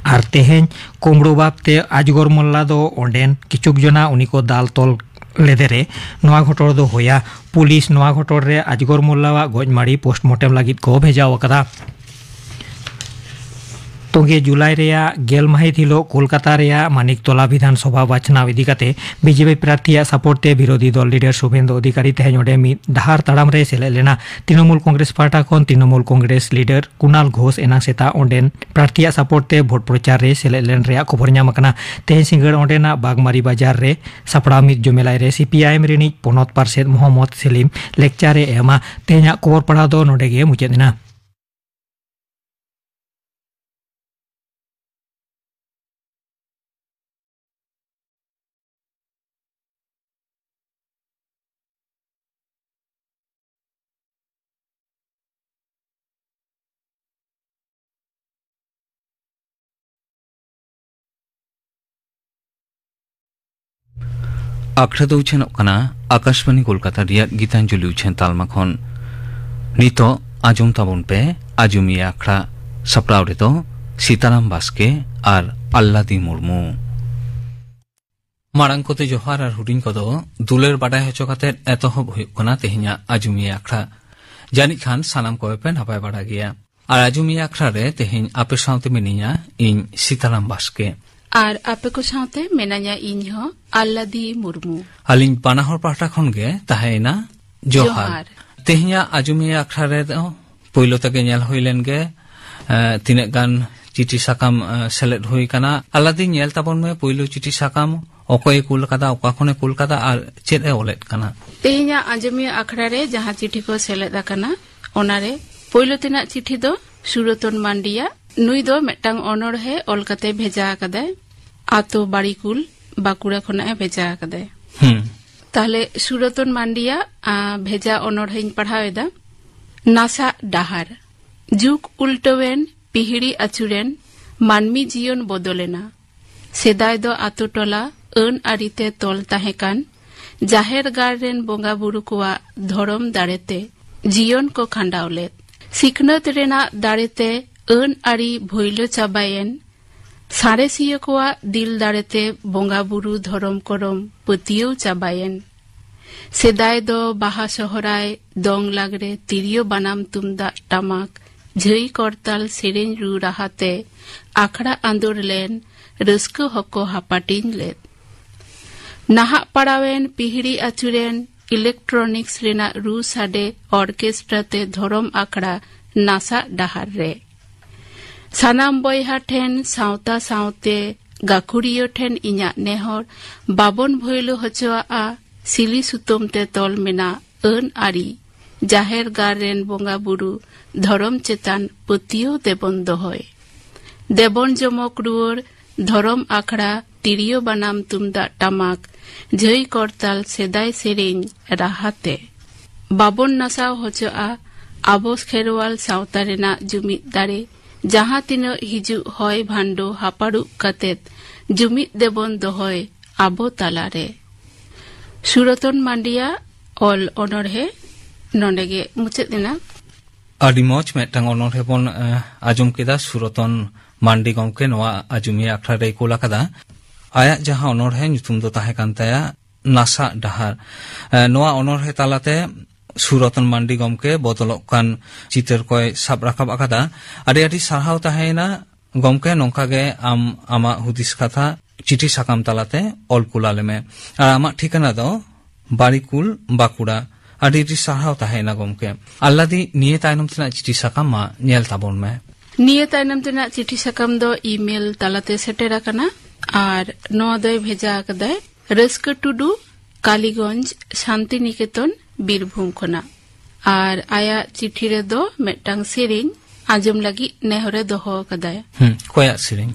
ᱟᱨ ᱛᱮᱦᱮᱧ ᱠᱳᱢᱵᱽᱲᱳ ᱵᱟᱵᱛᱮ ᱟᱡᱜᱚᱨ ᱢᱳᱞᱞᱟ ᱫᱚ ᱚᱸᱰᱮᱱ ᱠᱤᱪᱷᱩᱠ ᱡᱚᱱᱟ ᱩᱱᱤ ᱠᱚ ᱫᱟᱞ ᱛᱚᱞ ᱞᱮᱫᱮᱨᱮ ᱱᱚᱣᱟ ᱜᱷᱚᱴᱚᱲ ᱫᱚ ᱦᱩᱭᱟ᱾ ᱯᱩᱞᱤᱥ ᱱᱚᱣᱟ ᱜᱷᱚᱴᱚᱲ ᱨᱮ ᱟᱡᱜᱚᱨ ᱢᱳᱞᱞᱟᱣᱟᱜ ᱜᱚᱡ ᱢᱟᱹᱲᱤ ᱯᱳᱥᱴᱢᱚᱨᱴᱮᱢ ᱞᱟᱹᱜᱤᱫ ᱠᱚ ᱵᱷᱮᱡᱟᱣ ᱟᱠᱟᱫᱟ᱾ ᱛᱚᱸᱜᱮ ᱡᱩᱞᱟᱭ ᱨᱮᱭᱟᱜ ᱜᱮᱞ ᱢᱟᱹᱦᱤᱛ ᱦᱤᱞᱚᱜ ᱠᱳᱞᱠᱟᱛᱟ ᱨᱮᱭᱟᱜ ᱢᱟᱱᱤᱠᱛᱚᱞᱟ ᱵᱤᱫᱷᱟᱱ ᱥᱚᱵᱷᱟ ᱵᱟᱪᱷᱱᱟᱣ ᱤᱫᱤ ᱠᱟᱛᱮ ᱵᱤᱡᱮᱯᱤ ᱯᱨᱟᱨᱛᱷᱤᱭᱟᱜ ᱥᱟᱯᱳᱨᱴ ᱛᱮ ᱵᱤᱨᱳᱫᱷᱤ ᱫᱚᱞ ᱞᱤᱰᱟᱨ ᱥᱩᱵᱷᱮᱱᱫᱩ ᱚᱫᱷᱤᱠᱟᱨᱤ ᱛᱮᱦᱮᱧ ᱚᱸᱰᱮ ᱢᱤᱫ ᱰᱟᱦᱟᱨ ᱛᱟᱲᱟᱢ ᱨᱮ ᱥᱮᱞᱮᱫ ᱞᱮᱱᱟ᱾ ᱛᱨᱤᱱᱚᱢᱩᱞ ᱠᱚᱝᱜᱨᱮᱥ ᱯᱟᱦᱴᱟ ᱠᱷᱚᱱ ᱛᱨᱤᱱᱚᱢᱩᱞ ᱠᱚᱝᱜᱨᱮᱥ ᱞᱤᱰᱟᱨ ᱠᱩᱱᱟᱞ ᱜᱷᱳᱥ ᱮᱱᱟᱝ ᱥᱮᱛᱟᱜ ᱚᱸᱰᱮᱱ ᱯᱨᱟᱨᱛᱷᱤᱭᱟᱜ ᱥᱟᱯᱳᱨᱴ ᱛᱮ ᱵᱷᱳᱴ ᱯᱨᱚᱪᱟᱨ ᱨᱮ ᱥᱮᱞᱮᱫ ᱞᱮᱱ ᱨᱮᱭᱟᱜ ᱠᱷᱚᱵᱚᱨ ᱧᱟᱢ ᱟᱠᱟᱱᱟ᱾ ᱛᱮᱦᱮᱧ ᱥᱤᱸᱜᱟᱹᱲ ᱚᱸᱰᱮᱱᱟᱜ ᱵᱟᱜᱽᱢᱟᱨᱤ ᱵᱟᱡᱟᱨ ᱨᱮ ᱥᱟᱯᱲᱟᱣ ᱢᱤᱫ ᱡᱚᱢᱮᱞᱟᱭ ᱨᱮ ᱥᱤᱯᱤᱟᱭᱮᱢ ᱨᱤᱱᱤᱡ ᱯᱚᱱᱚᱛ ᱯᱟᱨᱥᱮᱛ ᱢᱚᱦᱚᱢᱢᱚᱫᱽ ᱥᱮᱞᱤᱢ ᱞᱮᱠᱪᱟᱨ ᱮ ᱮᱢᱟ᱾ ᱛᱮᱦᱮᱧᱟᱜ ᱠᱷᱚᱵᱚᱨ ᱯᱟᱲᱦᱟᱣ ᱫᱚ ᱱᱚᱰᱮ ᱜᱮ ᱢᱩᱪᱟᱹᱫ ᱮᱱᱟ᱾ ᱟᱠᱷᱲᱟ ᱫᱚ ᱩᱪᱷᱟᱹᱱᱚᱜ ᱠᱟᱱᱟ ᱟᱠᱟᱥᱵᱟᱱᱤ ᱠᱳᱞᱠᱟᱛᱟ ᱨᱮᱭᱟᱜ ᱜᱤᱛᱟᱧᱡᱚᱞᱤ ᱩᱪᱷᱟᱹᱱ ᱛᱟᱞᱢᱟ ᱠᱷᱚᱱ᱾ ᱱᱤᱛᱚᱜ ᱟᱸᱡᱚᱢ ᱛᱟᱵᱚᱱ ᱯᱮ ᱟᱡᱚᱢᱤᱭᱟᱹ ᱟᱠᱷᱲᱟ᱾ ᱥᱟᱯᱲᱟᱣ ᱨᱮᱫᱚ ᱥᱤᱛᱟᱨᱟᱢ ᱵᱟᱥᱠᱮ ᱟᱨ ᱟᱞᱞᱟᱫᱤ ᱢᱩᱨᱢᱩ᱾ ᱢᱟᱲᱟᱝ ᱠᱚᱛᱮ ᱡᱚᱦᱟᱨ ᱟᱨ ᱦᱩᱰᱤᱧ ᱠᱚᱫᱚ ᱫᱩᱞᱟᱹᱲ ᱵᱟᱰᱟᱭ ᱦᱚᱪᱚ ᱠᱟᱛᱮ ᱮᱛᱚᱦᱚᱵ ᱦᱩᱭᱩᱜ ᱠᱟᱱᱟ ᱛᱮᱦᱮᱧᱟᱜ ᱟᱡᱚᱢᱤᱭᱟᱹ ᱟᱠᱷᱲᱟ᱾ ᱡᱟᱹᱱᱤᱡ ᱠᱷᱟᱱ ᱥᱟᱱᱟᱢ ᱠᱚᱜᱮ ᱯᱮ ᱱᱟᱯᱟᱭ ᱵᱟᱲᱟ ᱜᱮᱭᱟ᱾ ᱟᱨ ᱟᱡᱚᱢᱤᱭᱟᱹ ᱟᱠᱷᱲᱟ ᱨᱮ ᱛᱮᱦᱮᱧ ᱟᱯᱮ ᱥᱟᱶᱛᱮ ᱢᱤᱱᱟᱹᱧᱟ ᱤᱧ ᱥᱤᱛᱟᱨᱟᱢ ᱵᱟᱥᱠᱮ᱾ ᱟᱨ ᱟᱯᱮ ᱠᱚ ᱥᱟᱶᱛᱮ ᱢᱮᱱᱟᱧᱟ ᱤᱧ ᱦᱚᱸ ᱟᱞᱞᱟᱫᱤ ᱢᱩᱨᱢᱩ᱾ ᱟᱹᱞᱤᱧ ᱵᱟᱱᱟ ᱦᱚᱲ ᱯᱟᱦᱴᱟ ᱠᱷᱚᱱ ᱜᱮ ᱛᱟᱦᱮᱸᱭᱮᱱᱟ ᱡᱚᱦᱟᱨ᱾ ᱡᱚᱦᱟᱨ᱾ ᱛᱮᱦᱮᱧᱟᱜ ᱟᱡᱚᱢᱤᱭᱟᱹ ᱟᱠᱷᱲᱟ ᱨᱮᱫᱚ ᱯᱳᱭᱞᱳ ᱛᱮᱜᱮ ᱧᱮᱞ ᱦᱩᱭ ᱞᱮᱱ ᱜᱮ, ᱮ, ᱛᱤᱱᱟᱹᱜ ᱜᱟᱱ ᱪᱤᱴᱷᱤ ᱥᱟᱠᱟᱢ, ᱮ, ᱥᱮᱞᱮᱫ ᱦᱩᱭ ᱟᱠᱟᱱᱟ᱾ ᱟᱞᱞᱟᱫᱤ, ᱧᱮᱞ ᱛᱟᱵᱚᱱ ᱢᱮ ᱯᱳᱭᱞᱳ ᱪᱤᱴᱷᱤ ᱥᱟᱠᱟᱢ ᱚᱠᱚᱭᱮ ᱠᱩᱞ ᱟᱠᱟᱫᱟ, ᱚᱠᱟ ᱠᱷᱚᱱᱮ ᱠᱩᱞ ᱟᱠᱟᱫᱟ ᱟᱨ ᱪᱮᱫ ᱮ ᱚᱞᱮᱫ ᱠᱟᱱᱟ᱾ ᱛᱮᱦᱮᱧᱟᱜ ᱟᱸᱡᱚᱢᱤᱭᱟᱹ ᱟᱠᱷᱲᱟ ᱨᱮ ᱡᱟᱦᱟᱸ ᱪᱤᱴᱷᱤ ᱠᱚ ᱥᱮᱞᱮᱫ ᱟᱠᱟᱱᱟ, ᱚᱱᱟᱨᱮ ᱯᱳᱭᱞᱳ ᱛᱮᱱᱟᱜ ᱪᱤᱴᱷᱤ ᱫᱚ ᱥᱩᱨᱚᱛᱚᱱ ᱢᱟᱱᱰᱤᱭᱟᱜ᱾ ᱱᱩᱭ ᱫᱚ ᱢᱤᱫᱴᱟᱝ ᱚᱱᱚᱬᱦᱮ ᱚᱞ ᱠᱟᱛᱮ ᱵᱷᱮᱡᱟ ᱟᱠᱟᱫᱟᱭ᱾ ᱟᱛᱳ ᱵᱟᱲᱤᱠᱩᱞ, ᱵᱟᱸᱠᱩᱲᱟ ᱠᱷᱚᱱᱟᱜ ᱮ ᱵᱷᱮᱡᱟ ᱟᱠᱟᱫᱟᱭ᱾ ᱦᱩᱸ᱾ ᱛᱟᱦᱞᱮ ᱥᱩᱨᱚᱛᱚᱱ ᱢᱟᱱᱰᱤᱭᱟᱜ, ᱟ, ᱵᱷᱮᱡᱟ ᱚᱱᱚᱬᱦᱮᱧ ᱯᱟᱲᱦᱟᱣ ᱮᱫᱟ᱾ ᱱᱟᱥᱟᱜ ᱰᱟᱦᱟᱨ᱾ ᱡᱩᱜᱽ ᱩᱞᱴᱟᱹᱣᱮᱱ, ᱯᱤᱦᱤᱲᱤ ᱟᱹᱪᱩᱨᱮᱱ, ᱢᱟᱹᱱᱢᱤ ᱡᱤᱭᱚᱱ ᱵᱚᱫᱚᱞᱮᱱᱟ᱾ ᱥᱮᱫᱟᱭ ᱫᱚ ᱟᱛᱳ ᱴᱚᱞᱟ ᱟᱹᱱ ᱟᱹᱨᱤ ᱛᱮ ᱛᱚᱞ ᱛᱟᱦᱮᱸ ᱠᱟᱱ ᱡᱟᱦᱮᱨ ᱜᱟᱲ ᱨᱮᱱ ᱵᱚᱸᱜᱟ ᱵᱩᱨᱩ ᱠᱚᱣᱟᱜ ᱫᱷᱚᱨᱚᱢ ᱫᱟᱲᱮ ᱛᱮ ᱡᱤᱭᱚᱱ ᱠᱚ ᱠᱷᱟᱸᱰᱟᱣ ᱞᱮᱫ᱾ ᱥᱤᱠᱷᱱᱟᱹᱛ ᱨᱮᱱᱟᱜ ᱫᱟᱲᱮ ᱛᱮ ᱟᱹᱱ ᱟᱹᱨᱤ ᱵᱷᱩᱭᱞᱟᱹ ᱪᱟᱵᱟᱭᱮᱱ᱾ ᱥᱟᱬᱮᱥᱤᱭᱟᱹ ᱠᱚᱣᱟᱜ ᱫᱤᱞ ᱫᱟᱲᱮ ᱛᱮ ᱵᱚᱸᱜᱟ ᱵᱩᱨᱩ ᱫᱷᱚᱨᱚᱢ ᱠᱚᱨᱚᱢ ᱯᱟᱹᱛᱭᱟᱹᱣ ᱪᱟᱵᱟᱭᱮᱱ᱾ ᱥᱮᱫᱟᱭ ᱫᱚ ᱵᱟᱦᱟ ᱥᱚᱦᱨᱟᱭ, ᱫᱚᱝ ᱞᱟᱜᱽᱲᱮ, ᱛᱤᱨᱭᱳ ᱵᱟᱱᱟᱢ ᱛᱩᱢᱫᱟᱜ ᱴᱟᱢᱟᱠ, ᱡᱷᱟᱹᱭ ᱠᱚᱨᱛᱟᱞ ᱥᱮᱨᱮᱧ ᱨᱩ ᱨᱟᱦᱟ ᱛᱮ ᱟᱠᱷᱲᱟ ᱟᱸᱫᱳᱲ ᱞᱮᱱ, ᱨᱟᱹᱥᱠᱟᱹ ᱦᱚᱸᱠᱚ ᱦᱟᱯᱟᱴᱤᱧ ᱞᱮᱫ᱾ ᱱᱟᱦᱟᱜ ᱯᱟᱲᱟᱣᱮᱱ ᱯᱤᱦᱲᱤ ᱟᱹᱪᱩᱨᱮᱱ ᱤᱞᱮᱠᱴᱨᱚᱱᱤᱠᱥ ᱨᱮᱱᱟᱜ ᱨᱩ ᱥᱟᱰᱮ ᱚᱨᱠᱮᱥᱴᱨᱟ ᱛᱮ ᱫᱷᱚᱨᱚᱢ ᱟᱠᱷᱲᱟ ᱱᱟᱥᱟᱜ ᱰᱟᱦᱟᱨ ᱨᱮ᱾ ᱥᱟᱱᱟᱢ ᱵᱚᱭᱦᱟ ᱴᱷᱮᱱ ᱥᱟᱶᱛᱟ ᱥᱟᱶᱛᱮ ᱜᱟᱹᱠᱷᱩᱲᱤᱭᱟᱹ ᱴᱷᱮᱱ ᱤᱧᱟᱜ ᱱᱮᱦᱚᱨ, ᱵᱟᱵᱚᱱ ᱵᱷᱟᱹᱭᱞᱟᱹ ᱦᱚᱪᱚᱣᱟᱜᱼᱟ ᱥᱤᱞᱤ ᱥᱩᱛᱟᱹᱢ ᱛᱮ ᱛᱚᱞ ᱢᱮᱱᱟᱜ ᱟᱹᱱ ᱟᱹᱨᱤ, ᱡᱟᱦᱮᱨ ᱜᱟᱲ ᱨᱮᱱ ᱵᱚᱸᱜᱟ ᱵᱩᱨᱩ ᱫᱷᱚᱨᱚᱢ ᱪᱮᱛᱟᱱ ᱯᱟᱹᱛᱭᱟᱹᱣ ᱫᱮᱵᱚᱱ ᱫᱚᱦᱚᱭ᱾ ᱫᱮᱵᱚᱱ ᱡᱚᱢᱚᱠ ᱨᱩᱣᱟᱹᱲ ᱫᱷᱚᱨᱚᱢ ᱟᱠᱷᱲᱟ, ᱛᱤᱨᱭᱳ ᱵᱟᱱᱟᱢ ᱛᱩᱢᱫᱟᱜ ᱴᱟᱢᱟᱠ, ᱡᱷᱟᱹᱭ ᱠᱚᱨᱛᱟᱞ ᱥᱮᱫᱟᱭ ᱥᱮᱨᱮᱧ ᱨᱟᱦᱟᱛᱮ᱾ ᱵᱟᱵᱚᱱ ᱱᱟᱥᱟᱣ ᱦᱚᱪᱚᱜᱼᱟ ᱟᱵᱚ ᱠᱷᱮᱨᱣᱟᱞ ᱥᱟᱶᱛᱟ ᱨᱮᱱᱟᱜ ᱡᱩᱢᱤᱫ ᱫᱟᱲᱮ, ᱡᱟᱦᱟᱸ ᱛᱤᱱᱟᱹᱜ ᱦᱤᱡᱩᱜ ᱦᱚᱭ ᱵᱷᱟᱱᱰᱚ ᱦᱟᱯᱟᱲᱩᱜ ᱠᱟᱛᱮᱫ ᱡᱩᱢᱤᱫ ᱫᱮᱵᱚᱱ ᱫᱚᱦᱚᱭ ᱟᱵᱚ ᱛᱟᱞᱟᱨᱮ᱾ ᱥᱩᱨᱚᱛᱚᱱ ᱢᱟᱱᱰᱤᱭᱟᱜ ᱚᱞ ᱚᱱᱚᱬᱦᱮ ᱱᱚᱰᱮ ᱜᱮ ᱢᱩᱪᱟᱹᱫ ᱮᱱᱟ᱾ ᱟᱹᱰᱤ ᱢᱚᱡᱽ ᱢᱤᱫᱴᱟᱝ ᱚᱱᱚᱬᱦᱮ ᱵᱚᱱ, ᱮ, ᱟᱸᱡᱚᱢ ᱠᱮᱫᱟ ᱥᱩᱨᱚᱛᱚᱱ ᱢᱟᱱᱰᱤ ᱜᱚᱢᱠᱮ ᱱᱚᱣᱟ ᱟᱡᱚᱢᱤᱭᱟᱹ ᱟᱠᱷᱲᱟ ᱨᱮᱭ ᱠᱩᱞ ᱟᱠᱟᱫᱟ᱾ ᱟᱭᱟᱜ ᱡᱟᱦᱟᱸ ᱚᱱᱚᱬᱦᱮ ᱧᱩᱛᱩᱢ ᱫᱚ ᱛᱟᱦᱮᱸ ᱠᱟᱱ ᱛᱟᱭᱟ ᱱᱟᱥᱟᱜ ᱰᱟᱦᱟᱨ᱾ ᱮ, ᱱᱚᱣᱟ ᱚᱱᱚᱬᱦᱮ ᱛᱟᱞᱟᱛᱮ ᱥᱩᱨᱚᱛᱚᱱ ᱢᱟᱱᱰᱤ ᱜᱚᱢᱠᱮ ᱵᱚᱫᱚᱞᱚᱜ ᱠᱟᱱ ᱪᱤᱛᱟᱹᱨ ᱠᱚᱭ ᱥᱟᱵ ᱨᱟᱠᱟᱵ ᱟᱠᱟᱫᱟ᱾ ᱟᱹᱰᱤ ᱟᱹᱰᱤ ᱥᱟᱨᱦᱟᱣ ᱛᱟᱦᱮᱸᱭᱮᱱᱟ ᱜᱚᱢᱠᱮ, ᱱᱚᱝᱠᱟ ᱜᱮ ᱟᱢ ᱟᱢᱟᱜ ᱦᱩᱫᱤᱥ ᱠᱟᱛᱷᱟ ᱪᱤᱴᱷᱤ ᱥᱟᱠᱟᱢ ᱛᱟᱞᱟᱛᱮ ᱚᱞ ᱠᱩᱞ ᱟᱞᱮ ᱢᱮ᱾ ᱟᱨ ᱟᱢᱟᱜ ᱴᱷᱤᱠᱟᱹᱱᱟ ᱫᱚ ᱵᱟᱨᱤᱠᱩᱞ, ᱵᱟᱸᱠᱩᱲᱟ᱾ ᱟᱹᱰᱤ ᱟᱹᱰᱤ ᱥᱟᱨᱦᱟᱣ ᱛᱟᱦᱮᱸᱭᱮᱱᱟ ᱜᱚᱢᱠᱮ᱾ ᱟᱞᱞᱟᱫᱤ, ᱱᱤᱭᱟᱹ ᱛᱟᱭᱱᱚᱢ ᱛᱮᱱᱟᱜ ᱪᱤᱴᱷᱤ ᱥᱟᱠᱟᱢ ᱢᱟ ᱧᱮᱞ ᱛᱟᱵᱚᱱ ᱢᱮ᱾ ᱱᱤᱭᱟᱹ ᱛᱟᱭᱱᱚᱢ ᱛᱮᱱᱟᱜ ᱪᱤᱴᱷᱤ ᱥᱟᱠᱟᱢ ᱫᱚ ᱤᱢᱮᱞ ᱛᱟᱞᱟᱛᱮ ᱥᱮᱴᱮᱨ ᱟᱠᱟᱱᱟ ᱟᱨ ᱱᱚᱣᱟ ᱫᱚᱭ ᱵᱷᱮᱡᱟ ᱟᱠᱟᱫᱟᱭ ᱨᱟᱹᱥᱠᱟᱹ ᱴᱩᱰᱩ, ᱠᱟᱞᱤᱜᱚᱸᱡᱽ, ᱥᱟᱱᱛᱤᱱᱤᱠᱮᱛᱚᱱ, ᱵᱤᱨᱵᱷᱩᱢ ᱠᱷᱚᱱᱟᱜ᱾ ᱟᱨ ᱟᱭᱟᱜ ᱪᱤᱴᱷᱤ ᱨᱮᱫᱚ ᱢᱤᱫᱴᱟᱝ ᱥᱮᱨᱮᱧ ᱟᱸᱡᱚᱢ ᱞᱟᱹᱜᱤᱫ ᱱᱮᱦᱚᱨᱮ ᱫᱚᱦᱚ ᱟᱠᱟᱫᱟᱭ᱾ ᱦᱩᱸ, ᱚᱠᱚᱭᱟᱜ ᱥᱮᱨᱮᱧ?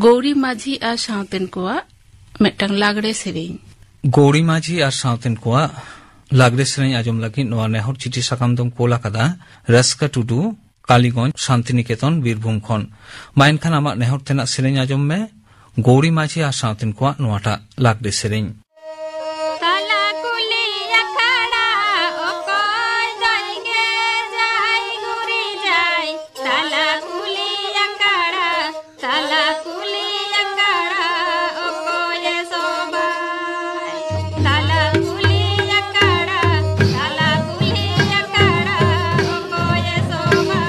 ᱜᱳᱣᱨᱤ ᱢᱟᱹᱡᱷᱤ ᱟᱨ ᱥᱟᱶᱛᱮᱱ ᱠᱚᱣᱟᱜ ᱢᱤᱫᱴᱟᱝ ᱞᱟᱜᱽᱲᱮ ᱥᱮᱨᱮᱧ᱾ ᱜᱳᱣᱲᱤ ᱢᱟᱹᱡᱷᱤ ᱟᱨ ᱥᱟᱶᱛᱮᱱ ᱠᱚᱣᱟᱜ ᱞᱟᱜᱽᱲᱮ ᱥᱮᱨᱮᱧ ᱟᱸᱡᱚᱢ ᱞᱟᱹᱜᱤᱫ ᱱᱚᱣᱟ ᱱᱮᱦᱚᱨ ᱪᱤᱴᱷᱤ ᱥᱟᱠᱟᱢ ᱫᱚᱢ ᱠᱳᱞ ᱟᱠᱟᱫᱟ ᱨᱟᱹᱥᱠᱟᱹ ᱴᱩᱰᱩ, ᱠᱟᱞᱤᱜᱚᱸᱡᱽ, ᱥᱟᱱᱛᱤᱱᱤᱠᱮᱛᱚᱱ, ᱵᱤᱨᱵᱷᱩᱢ ᱠᱷᱚᱱ᱾ ᱢᱟ ᱮᱱᱠᱷᱟᱱ ᱟᱢᱟᱜ ᱱᱮᱦᱚᱨ ᱛᱮᱱᱟᱜ ᱥᱮᱨᱮᱧ ᱟᱸᱡᱚᱢ ᱢᱮ, ᱜᱳᱣᱲᱤ ᱢᱟᱹᱡᱷᱤ ᱟᱨ ᱥᱟᱶᱛᱮᱱ ᱠᱚᱣᱟᱜ ᱱᱚᱣᱟᱴᱟᱜ ᱞᱟᱜᱽᱲᱮ ᱥᱮᱨᱮᱧ᱾ ᱛᱟᱞᱟ ᱠᱩᱞᱦᱤ ᱟᱠᱷᱲᱟ ᱚᱠᱚᱭ ᱫᱚᱭ ᱜᱮᱡᱟᱭ ᱜᱩᱨᱤᱡᱟᱭ? ᱛᱟᱞᱟ ᱠᱩᱞᱦᱤ ᱟᱠᱷᱲᱟ, ᱛᱟᱞᱟ ᱠᱩᱞᱦᱤ ᱟᱠᱷᱲᱟ ᱚᱠᱚᱭᱮ ᱥᱚᱵᱟᱭ? ᱛᱟᱞᱟ ᱠᱩᱞᱦᱤ ᱟᱠᱷᱲᱟ, ᱛᱟᱞᱟ ᱠᱩᱞᱦᱤ ᱟᱠᱷᱲᱟ ᱚᱠᱚᱭᱮ ᱥᱚᱵᱟᱭ?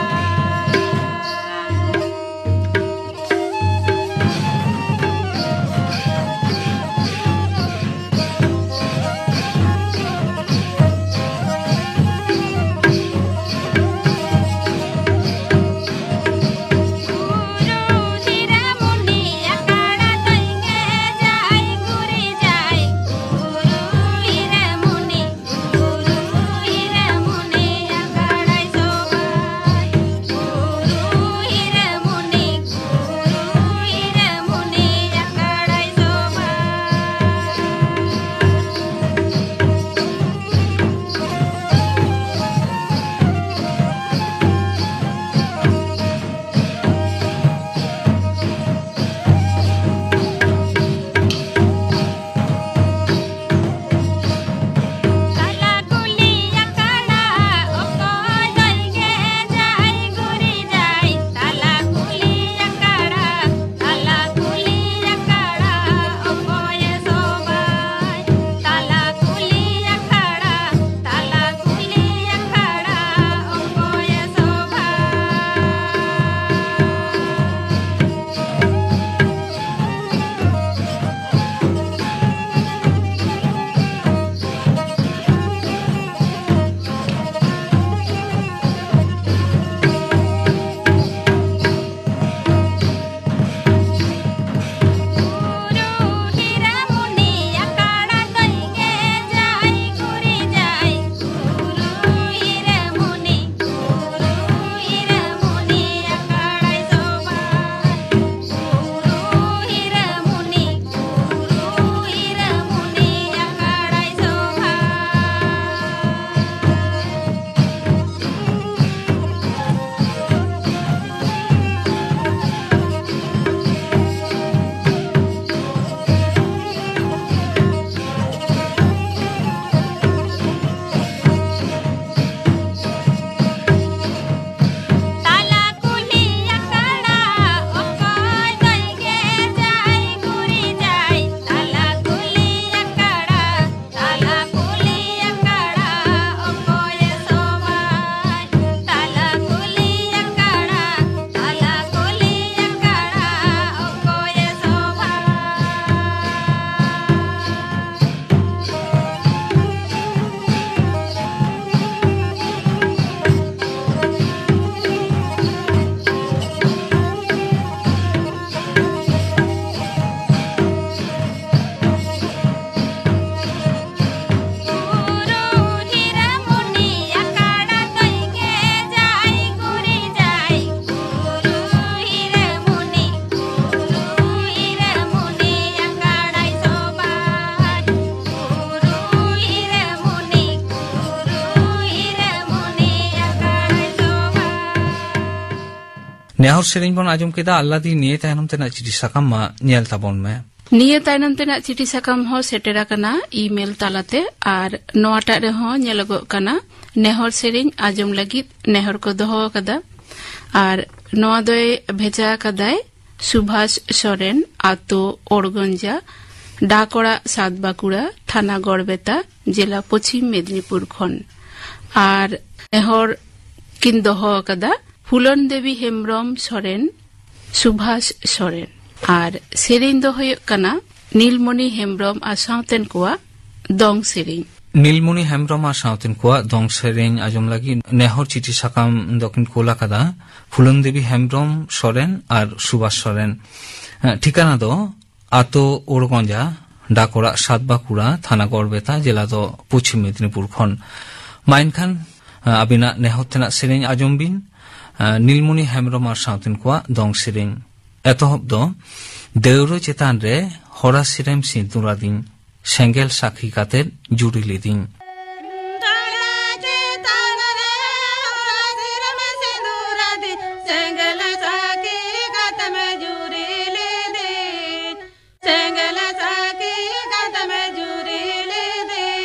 ᱱᱮᱦᱚᱨ ᱥᱮᱨᱮᱧ ᱵᱚᱱ ᱟᱸᱡᱚᱢ ᱠᱮᱫᱟ ᱟᱞᱞᱟᱫᱤ᱾ ᱱᱤᱭᱟᱹ ᱛᱟᱭᱱᱚᱢ ᱛᱮᱱᱟᱜ ᱪᱤᱴᱷᱤ ᱥᱟᱠᱟᱢ ᱢᱟ ᱧᱮᱞ ᱛᱟᱵᱚᱱ ᱢᱮ᱾ ᱱᱤᱭᱟᱹ ᱛᱟᱭᱱᱚᱢ ᱛᱮᱱᱟᱜ ᱪᱤᱴᱷᱤ ᱥᱟᱠᱟᱢ ᱦᱚᱸ ᱥᱮᱴᱮᱨ ᱟᱠᱟᱱᱟ ᱤᱢᱮᱞ ᱛᱟᱞᱟᱛᱮ, ᱟᱨ ᱱᱚᱣᱟᱴᱟᱜ ᱨᱮᱦᱚᱸ ᱧᱮᱞᱚᱜᱚᱜ ᱠᱟᱱᱟ ᱱᱮᱦᱚᱨ ᱥᱮᱨᱮᱧ ᱟᱸᱡᱚᱢ ᱞᱟᱹᱜᱤᱫ ᱱᱮᱦᱚᱨ ᱠᱚ ᱫᱚᱦᱚ ᱟᱠᱟᱫᱟ᱾ ᱟᱨ ᱱᱚᱣᱟ ᱫᱚᱭ ᱵᱷᱮᱡᱟ ᱟᱠᱟᱫᱟᱭ ᱥᱩᱵᱷᱟᱥ ᱥᱚᱨᱮᱱ, ᱟᱛᱳ ᱳᱲᱜᱚᱸᱡᱟ, ᱰᱟᱠ ᱚᱲᱟᱜ ᱥᱟᱛ ᱵᱟᱸᱠᱩᱲᱟ, ᱛᱷᱟᱱᱟ ᱜᱚᱲᱵᱮᱛᱟ, ᱡᱮᱞᱟ ᱯᱚᱪᱷᱤᱢ ᱢᱮᱫᱽᱱᱤᱯᱩᱨ ᱠᱷᱚᱱ᱾ ᱟᱨ ᱱᱮᱦᱚᱨ ᱠᱤᱱ ᱫᱚᱦᱚ ᱟᱠᱟᱫᱟ ᱯᱷᱩᱞᱚᱱ ᱫᱮᱵᱤ ᱦᱮᱢᱵᱽᱨᱚᱢ ᱥᱚᱨᱮᱱ, ᱥᱩᱵᱷᱟᱥ ᱥᱚᱨᱮᱱ᱾ ᱟᱨ ᱥᱮᱨᱮᱧ ᱫᱚ ᱦᱩᱭᱩᱜ ᱠᱟᱱᱟ ᱱᱤᱞᱢᱚᱱᱤ ᱦᱮᱢᱵᱽᱨᱚᱢ ᱟᱨ ᱥᱟᱶᱛᱮᱱ ᱠᱚᱣᱟᱜ ᱫᱚᱝ ᱥᱮᱨᱮᱧ᱾ ᱱᱤᱞᱢᱚᱱᱤ ᱦᱮᱢᱵᱽᱨᱚᱢ ᱟᱨ ᱥᱟᱶᱛᱮᱱ ᱠᱚᱣᱟᱜ ᱫᱚᱝ ᱥᱮᱨᱮᱧ ᱟᱸᱡᱚᱢ ᱞᱟᱹᱜᱤᱫ ᱱᱮᱦᱚᱨ ᱪᱤᱴᱷᱤ ᱥᱟᱠᱟᱢ ᱫᱚᱠᱤᱱ ᱠᱳᱞ ᱟᱠᱟᱫᱟ ᱯᱷᱩᱞᱚᱱ ᱫᱮᱵᱤ ᱦᱮᱢᱵᱽᱨᱚᱢ ᱥᱚᱨᱮᱱ ᱟᱨ ᱥᱩᱵᱷᱟᱥ ᱥᱚᱨᱮᱱ᱾ ᱴᱷᱤᱠᱟᱱᱟ ᱫᱚ ᱟᱛᱳ ᱳᱲᱜᱚᱸᱡᱟ, ᱰᱟᱠ ᱚᱲᱟᱜ ᱥᱟᱛ ᱵᱟᱸᱠᱩᱲᱟ, ᱛᱷᱟᱱᱟ ᱜᱚᱲᱵᱮᱛᱟ, ᱡᱮᱞᱟ ᱫᱚ ᱯᱚᱪᱷᱤᱢ ᱢᱮᱫᱽᱱᱤᱯᱩᱨ ᱠᱷᱚᱱ᱾ ᱢᱟ ᱮᱱᱠᱷᱟᱱ, ᱟᱹᱵᱤᱱᱟᱜ ᱱᱮᱦᱚᱨ ᱛᱮᱱᱟᱜ ᱥᱮᱨᱮᱧ ᱟᱸᱡᱚᱢ ᱵᱤᱱ, ᱱᱤᱞᱢᱚᱱᱤ ᱦᱮᱢᱵᱽᱨᱚᱢ ᱟᱨ ᱥᱟᱶᱛᱮᱱ ᱠᱚᱣᱟᱜ ᱫᱚᱝ ᱥᱮᱨᱮᱧ᱾ ᱮᱛᱚᱦᱚᱵ ᱫᱚ ᱫᱟᱹᱣᱲᱟᱹ ᱪᱮᱛᱟᱱ ᱨᱮ ᱦᱚᱲᱟ ᱥᱤᱨᱮᱢ ᱥᱤᱸᱫᱩᱨᱟᱫᱤᱧ, ᱥᱮᱸᱜᱮᱞ ᱥᱟᱹᱠᱷᱤ ᱠᱟᱛᱮ ᱡᱩᱨᱤ ᱞᱤᱫᱤᱧ᱾ ᱫᱟᱹᱣᱲᱟᱹ ᱪᱮᱛᱟᱱ ᱨᱮ ᱦᱚᱲᱟ ᱥᱤᱨᱮᱢ ᱥᱤᱸᱫᱩᱨᱟᱫᱤᱧ, ᱥᱮᱸᱜᱮᱞ ᱥᱟᱹᱠᱷᱤ ᱠᱟᱛᱮᱢ ᱡᱩᱨᱤ ᱞᱤᱫᱤᱧ᱾ ᱥᱮᱸᱜᱮᱞ ᱥᱟᱹᱠᱷᱤ ᱠᱟᱛᱮᱢ ᱡᱩᱨᱤ ᱞᱤᱫᱤᱧ᱾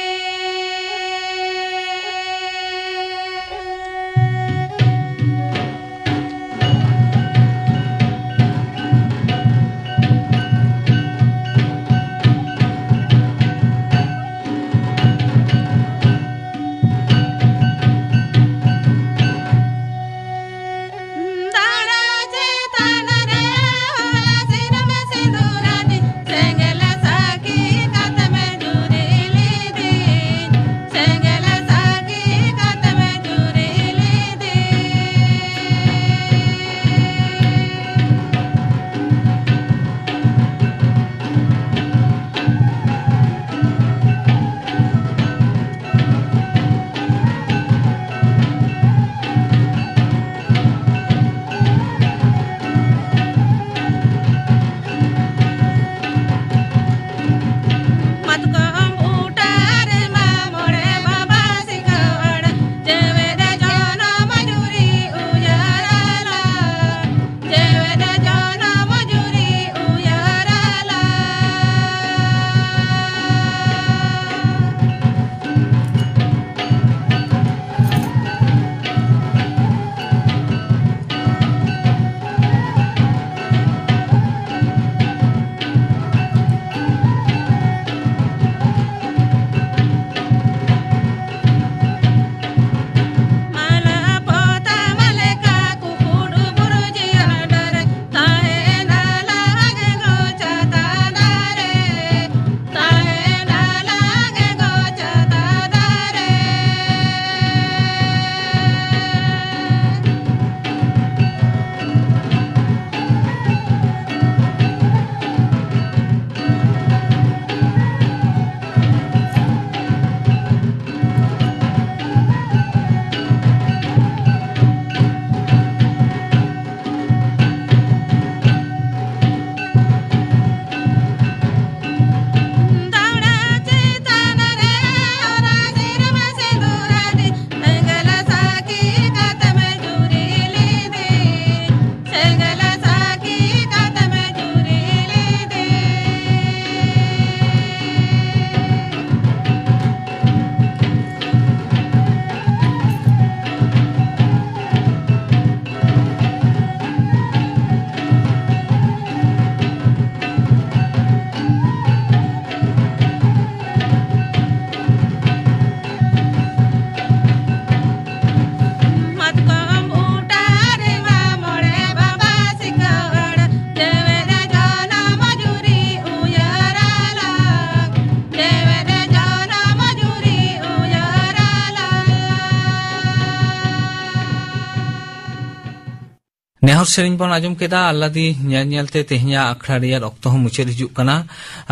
ᱱᱮᱦᱚᱨ ᱥᱮᱨᱮᱧ ᱵᱚᱱ ᱟᱸᱡᱚᱢ ᱠᱮᱫᱟ, ᱟᱞᱞᱟᱫᱤ ᱧᱮᱞ ᱧᱮᱞᱛᱮ ᱛᱮᱦᱮᱧᱟᱜ ᱟᱠᱷᱲᱟ ᱨᱮᱭᱟᱜ ᱚᱠᱛᱚ ᱦᱚᱸ ᱢᱩᱪᱟᱹᱫ ᱦᱤᱡᱩᱜ ᱠᱟᱱᱟ᱾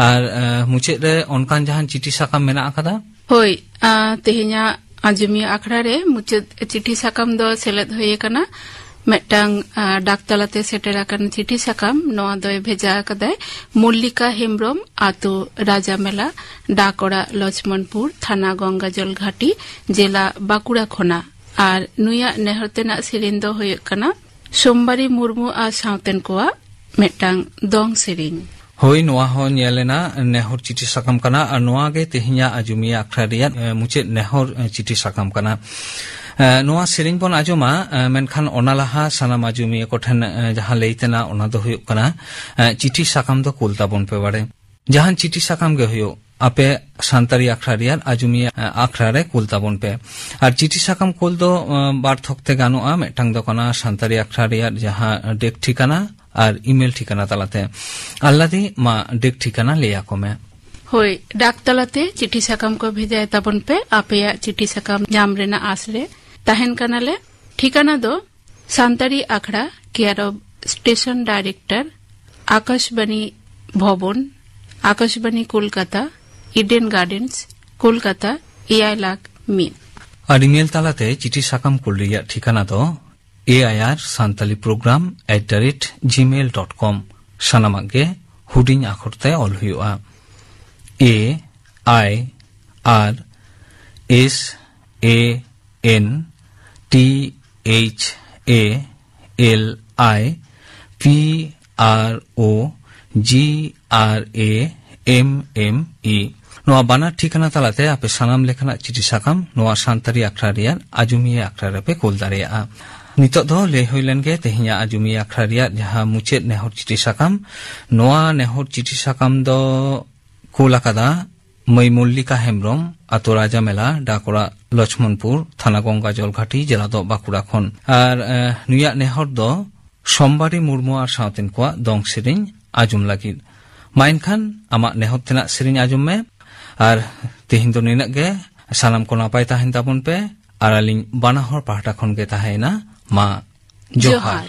ᱟᱨ, ᱮ, ᱢᱩᱪᱟᱹᱫ ᱨᱮ ᱚᱱᱠᱟᱱ ᱡᱟᱦᱟᱱ ᱪᱤᱴᱷᱤ ᱥᱟᱠᱟᱢ ᱢᱮᱱᱟᱜ ᱟᱠᱟᱫᱟ? ᱦᱳᱭ, ᱟ, ᱛᱮᱦᱮᱧᱟᱜ ᱟᱸᱡᱚᱢᱤᱭᱟᱹ ᱟᱠᱷᱲᱟ ᱨᱮ ᱢᱩᱪᱟᱹᱫ ᱪᱤᱴᱷᱤ ᱥᱟᱠᱟᱢ ᱫᱚ ᱥᱮᱞᱮᱫ ᱦᱩᱭ ᱟᱠᱟᱱᱟ ᱢᱤᱫᱴᱟᱝ, ᱟ, ᱰᱟᱠ ᱛᱟᱞᱟᱛᱮ ᱥᱮᱴᱮᱨ ᱟᱠᱟᱱ ᱪᱤᱴᱷᱤ ᱥᱟᱠᱟᱢ᱾ ᱱᱚᱣᱟ ᱫᱚᱭ ᱵᱷᱮᱡᱟ ᱟᱠᱟᱫᱟᱭ ᱢᱚᱞᱞᱤᱠᱟ ᱦᱮᱢᱵᱽᱨᱚᱢ, ᱟᱛᱳ ᱨᱟᱡᱟᱢᱮᱞᱟ, ᱰᱟᱠ ᱚᱲᱟᱜ ᱞᱚᱪᱷᱢᱚᱱᱯᱩᱨ, ᱛᱷᱟᱱᱟ ᱜᱚᱝᱜᱟᱡᱚᱞ ᱜᱷᱟᱴᱤ, ᱡᱮᱞᱟ ᱵᱟᱸᱠᱩᱲᱟ ᱠᱷᱚᱱᱟᱜ᱾ ᱟᱨ ᱱᱩᱭᱟᱜ ᱱᱮᱦᱚᱨ ᱛᱮᱱᱟᱜ ᱥᱮᱨᱮᱧ ᱫᱚ ᱦᱩᱭᱩᱜ ᱠᱟᱱᱟ ᱥᱳᱢᱵᱟᱨᱤ ᱢᱩᱨᱢᱩ ᱟᱨ ᱥᱟᱶᱛᱮᱱ ᱠᱚᱣᱟᱜ ᱢᱤᱫᱴᱟᱝ ᱫᱚᱝ ᱥᱮᱨᱮᱧ᱾ ᱦᱳᱭ, ᱱᱚᱣᱟ ᱦᱚᱸ ᱧᱮᱞ ᱮᱱᱟ ᱱᱮᱦᱚᱨ ᱪᱤᱴᱷᱤ ᱥᱟᱠᱟᱢ ᱠᱟᱱᱟ, ᱟᱨ ᱱᱚᱣᱟ ᱜᱮ ᱛᱮᱦᱮᱧᱟᱜ ᱟᱡᱚᱢᱤᱭᱟᱹ ᱟᱠᱷᱲᱟ ᱨᱮᱭᱟᱜ, ᱮ, ᱢᱩᱪᱟᱹᱫ ᱱᱮᱦᱚᱨ, ᱮ, ᱪᱤᱴᱷᱤ ᱥᱟᱠᱟᱢ ᱠᱟᱱᱟ᱾ ᱮ, ᱱᱚᱣᱟ ᱥᱮᱨᱮᱧ ᱵᱚᱱ ᱟᱸᱡᱚᱢᱟ, ᱮ, ᱢᱮᱱᱠᱷᱟᱱ ᱚᱱᱟ ᱞᱟᱦᱟ ᱥᱟᱱᱟᱢ ᱟᱡᱚᱢᱤᱭᱟᱹ ᱠᱚᱴᱷᱮᱱ, ᱮ, ᱡᱟᱦᱟᱸ ᱞᱟᱹᱭ ᱛᱮᱱᱟᱜ, ᱚᱱᱟ ᱫᱚ ᱦᱩᱭᱩᱜ ᱠᱟᱱᱟ, ᱮ, ᱪᱤᱴᱷᱤ ᱥᱟᱠᱟᱢ ᱫᱚ ᱠᱩᱞ ᱛᱟᱵᱚᱱ ᱯᱮ ᱵᱟᱲᱮ᱾ ᱡᱟᱦᱟᱱ ᱪᱤᱴᱷᱤ ᱥᱟᱠᱟᱢ ᱜᱮ ᱦᱩᱭᱩᱜ, ᱟᱯᱮ ᱥᱟᱱᱛᱟᱲᱤ ᱟᱠᱷᱲᱟ ᱨᱮᱭᱟᱜ ᱟᱡᱚᱢᱤᱭᱟᱹ, ᱮ, ᱟᱠᱷᱲᱟ ᱨᱮ ᱠᱩᱞ ᱛᱟᱵᱚᱱ ᱯᱮ᱾ ᱟᱨ ᱪᱤᱴᱷᱤ ᱥᱟᱠᱟᱢ ᱠᱩᱞ ᱫᱚ, ᱮ, ᱵᱟᱨ ᱛᱷᱚᱠ ᱛᱮ ᱜᱟᱱᱚᱜᱼᱟ᱾ ᱢᱤᱫᱴᱟᱝ ᱫᱚ ᱠᱟᱱᱟ ᱥᱟᱱᱛᱟᱲᱤ ᱟᱠᱷᱲᱟ ᱨᱮᱭᱟᱜ ᱡᱟᱦᱟᱸ ᱰᱮᱠ ᱴᱷᱤᱠᱟᱱᱟ ᱟᱨ ᱤᱢᱮᱞ ᱴᱷᱤᱠᱟᱱᱟ ᱛᱟᱞᱟᱛᱮ᱾ ᱟᱞᱞᱟᱫᱤ, ᱢᱟ ᱰᱮᱠ ᱴᱷᱤᱠᱟᱱᱟ ᱞᱟᱹᱭ ᱟᱠᱚ ᱢᱮ᱾ ᱦᱳᱭ, ᱰᱟᱠ ᱛᱟᱞᱟᱛᱮ ᱪᱤᱴᱷᱤ ᱥᱟᱠᱟᱢ ᱠᱚ ᱵᱷᱮᱡᱟᱭ ᱛᱟᱵᱚᱱ ᱯᱮ᱾ ᱟᱯᱮᱭᱟᱜ ᱪᱤᱴᱷᱤ ᱥᱟᱠᱟᱢ ᱧᱟᱢ ᱨᱮᱱᱟᱜ ᱟᱥ ᱨᱮ ᱛᱟᱦᱮᱱ ᱠᱟᱱᱟᱞᱮ᱾ ᱴᱷᱤᱠᱟᱱᱟ ᱫᱚ ᱥᱟᱱᱛᱟᱲᱤ ᱟᱠᱷᱲᱟ, care of station director, Akashvani Bhavan, Akashvani Kolkata, Eden gardens, Kolkata, ᱮᱭᱟᱭ ᱞᱟᱠᱷ ᱢᱤᱫ᱾ ᱟᱨ ᱤᱢᱮᱞ ᱛᱟᱞᱟᱛᱮ ᱪᱤᱴᱷᱤ ᱥᱟᱠᱟᱢ ᱠᱩᱞ ᱨᱮᱭᱟᱜ ᱴᱷᱤᱠᱟᱱᱟ ᱫᱚ A I R Santali program at the rate gmail dot com᱾ ᱥᱟᱱᱟᱢᱟᱜ ᱜᱮ ᱦᱩᱰᱤᱧ ᱟᱠᱷᱚᱨ ᱛᱮ ᱚᱞ ᱦᱩᱭᱩᱜᱼᱟ᱾ A I R S A N T H A L I P R O G R A M M E᱾ ᱱᱚᱣᱟ ᱵᱟᱱᱟᱨ ᱴᱷᱤᱠᱟᱱᱟ ᱛᱟᱞᱟᱛᱮ ᱟᱯᱮ ᱥᱟᱱᱟᱢ ᱞᱮᱠᱟᱱᱟᱜ ᱪᱤᱴᱷᱤ ᱥᱟᱠᱟᱢ ᱱᱚᱣᱟ ᱥᱟᱱᱛᱟᱲᱤ ᱟᱠᱷᱲᱟ ᱨᱮᱭᱟᱜ ᱟᱡᱚᱢᱤᱭᱟᱹ ᱟᱠᱷᱲᱟ ᱨᱮᱯᱮ ᱠᱩᱞ ᱫᱟᱲᱮᱭᱟᱜᱼᱟ᱾ ᱱᱤᱛᱚᱜ ᱫᱚ ᱞᱟᱹᱭ ᱦᱩᱭ ᱞᱮᱱ ᱜᱮ ᱛᱮᱦᱮᱧᱟᱜ ᱟᱡᱚᱢᱤᱭᱟᱹ ᱟᱠᱷᱲᱟ ᱨᱮᱭᱟᱜ ᱡᱟᱦᱟᱸ ᱢᱩᱪᱟᱹᱫ ᱱᱮᱦᱚᱨ ᱪᱤᱴᱷᱤ ᱥᱟᱠᱟᱢ᱾ ᱱᱚᱣᱟ ᱱᱮᱦᱚᱨ ᱪᱤᱴᱷᱤ ᱥᱟᱠᱟᱢ ᱫᱚ ᱠᱩᱞ ᱟᱠᱟᱫᱟ ᱢᱟᱹᱭ ᱢᱚᱞᱞᱤᱠᱟ ᱦᱮᱢᱵᱽᱨᱚᱢ, ᱟᱛᱳ ᱨᱟᱡᱟᱢᱮᱞᱟ, ᱰᱟᱠ ᱚᱲᱟᱜ ᱞᱚᱪᱷᱢᱚᱱᱯᱩᱨ, ᱛᱷᱟᱱᱟ ᱜᱚᱝᱜᱟ ᱡᱚᱞᱜᱷᱟᱴᱤ, ᱡᱮᱞᱟ ᱫᱚ ᱵᱟᱸᱠᱩᱲᱟ ᱠᱷᱚᱱ᱾ ᱟᱨ, ᱮ, ᱱᱩᱭᱟᱜ ᱱᱮᱦᱚᱨ ᱫᱚ ᱥᱳᱢᱵᱟᱨᱤ ᱢᱩᱨᱢᱩ ᱟᱨ ᱥᱟᱶᱛᱮᱱ ᱠᱚᱣᱟᱜ ᱫᱚᱝ ᱥᱮᱨᱮᱧ ᱟᱸᱡᱚᱢ ᱞᱟᱹᱜᱤᱫ᱾ ᱢᱟ ᱮᱱᱠᱷᱟᱱ ᱟᱢᱟᱜ ᱱᱮᱦᱚᱨ ᱛᱮᱱᱟᱜ ᱥᱮᱨᱮᱧ ᱟᱸᱡᱚᱢ ᱢᱮ᱾ ᱟᱨ ᱛᱮᱦᱮᱧ ᱫᱚ ᱱᱤᱱᱟᱹᱜ ᱜᱮ᱾ ᱥᱟᱱᱟᱢ ᱠᱚ ᱱᱟᱯᱟᱭ ᱛᱟᱦᱮᱱ ᱛᱟᱵᱚᱱ ᱯᱮ᱾ ᱟᱨ ᱟᱹᱞᱤᱧ ᱵᱟᱱᱟ ᱦᱚᱲ ᱯᱟᱦᱴᱟ ᱠᱷᱚᱱ ᱜᱮ ᱛᱟᱦᱮᱸᱭᱮᱱᱟ, ᱢᱟ ᱡᱚᱦᱟᱨ᱾ ᱡᱚᱦᱟᱨ᱾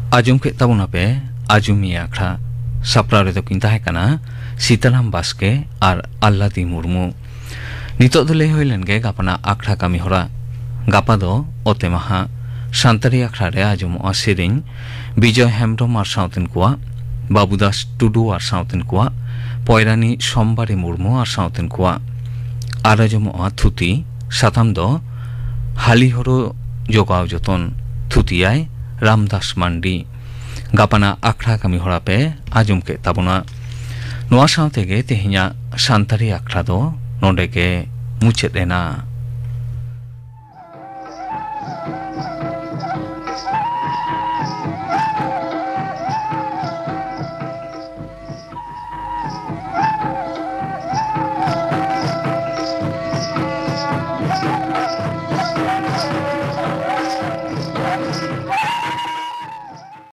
ᱟᱸᱡᱚᱢ ᱠᱮᱫ ᱛᱟᱵᱚᱱᱟᱯᱮ ᱟᱸᱡᱚᱢᱤᱭᱟᱹ ᱟᱠᱷᱲᱟ᱾ ᱥᱟᱯᱲᱟᱣ ᱨᱮᱫᱚ ᱠᱤᱱ ᱛᱟᱦᱮᱸ ᱠᱟᱱᱟ ᱥᱤᱛᱟᱨᱟᱢ ᱵᱟᱥᱠᱮ ᱟᱨ ᱟᱞᱞᱟᱫᱤ ᱢᱩᱨᱢᱩ᱾ ᱱᱤᱛᱚᱜ ᱫᱚ ᱞᱟᱹᱭ ᱦᱩᱭ ᱞᱮᱱ ᱜᱮ ᱜᱟᱯᱟᱱᱟᱜ ᱟᱠᱷᱲᱟ ᱠᱟᱹᱢᱤ ᱦᱚᱨᱟ᱾ ᱜᱟᱯᱟ ᱫᱚ ᱚᱛᱮ ᱢᱟᱦᱟ᱾ ᱥᱟᱱᱛᱟᱲᱤ ᱟᱠᱷᱲᱟ ᱨᱮ ᱟᱸᱡᱚᱢᱚᱜᱼᱟ ᱥᱮᱨᱮᱧ ᱵᱤᱡᱚᱭ ᱦᱮᱢᱵᱽᱨᱚᱢ ᱟᱨ ᱥᱟᱶᱛᱮᱱ ᱠᱚᱣᱟᱜ, ᱵᱟᱵᱩᱫᱟᱥ ᱴᱩᱰᱩ ᱟᱨ ᱥᱟᱶᱛᱮᱱ ᱠᱚᱣᱟᱜ, ᱯᱚᱭᱨᱟᱱᱤ ᱥᱳᱢᱵᱟᱨᱤ ᱢᱩᱨᱢᱩ ᱟᱨ ᱥᱟᱶᱛᱮᱱ ᱠᱚᱣᱟᱜ᱾ ᱟᱨ ᱟᱸᱡᱚᱢᱚᱜᱼᱟ ᱛᱷᱩᱛᱤ᱾ ᱥᱟᱛᱟᱢ ᱫᱚ ᱦᱟᱹᱞᱤ ᱦᱳᱲᱳ ᱡᱚᱜᱟᱣ ᱡᱚᱛᱚᱱ᱾ ᱛᱷᱩᱛᱤᱭᱟᱭ ᱨᱟᱢᱫᱟᱥ ᱢᱟᱱᱰᱤ᱾ ᱜᱟᱯᱟᱱᱟᱜ ᱟᱠᱷᱲᱟ ᱠᱟᱹᱢᱤ ᱦᱚᱨᱟ ᱯᱮ ᱟᱸᱡᱚᱢ ᱠᱮᱫ ᱛᱟᱵᱚᱱᱟ᱾ ᱱᱚᱣᱟ ᱥᱟᱶ ᱛᱮᱜᱮ ᱛᱮᱦᱮᱧᱟᱜ ᱥᱟᱱᱛᱟᱲᱤ ᱟᱠᱷᱲᱟ ᱫᱚ ᱱᱚᱰᱮ ᱜᱮ ᱢᱩᱪᱟᱹᱫ ᱮᱱᱟ᱾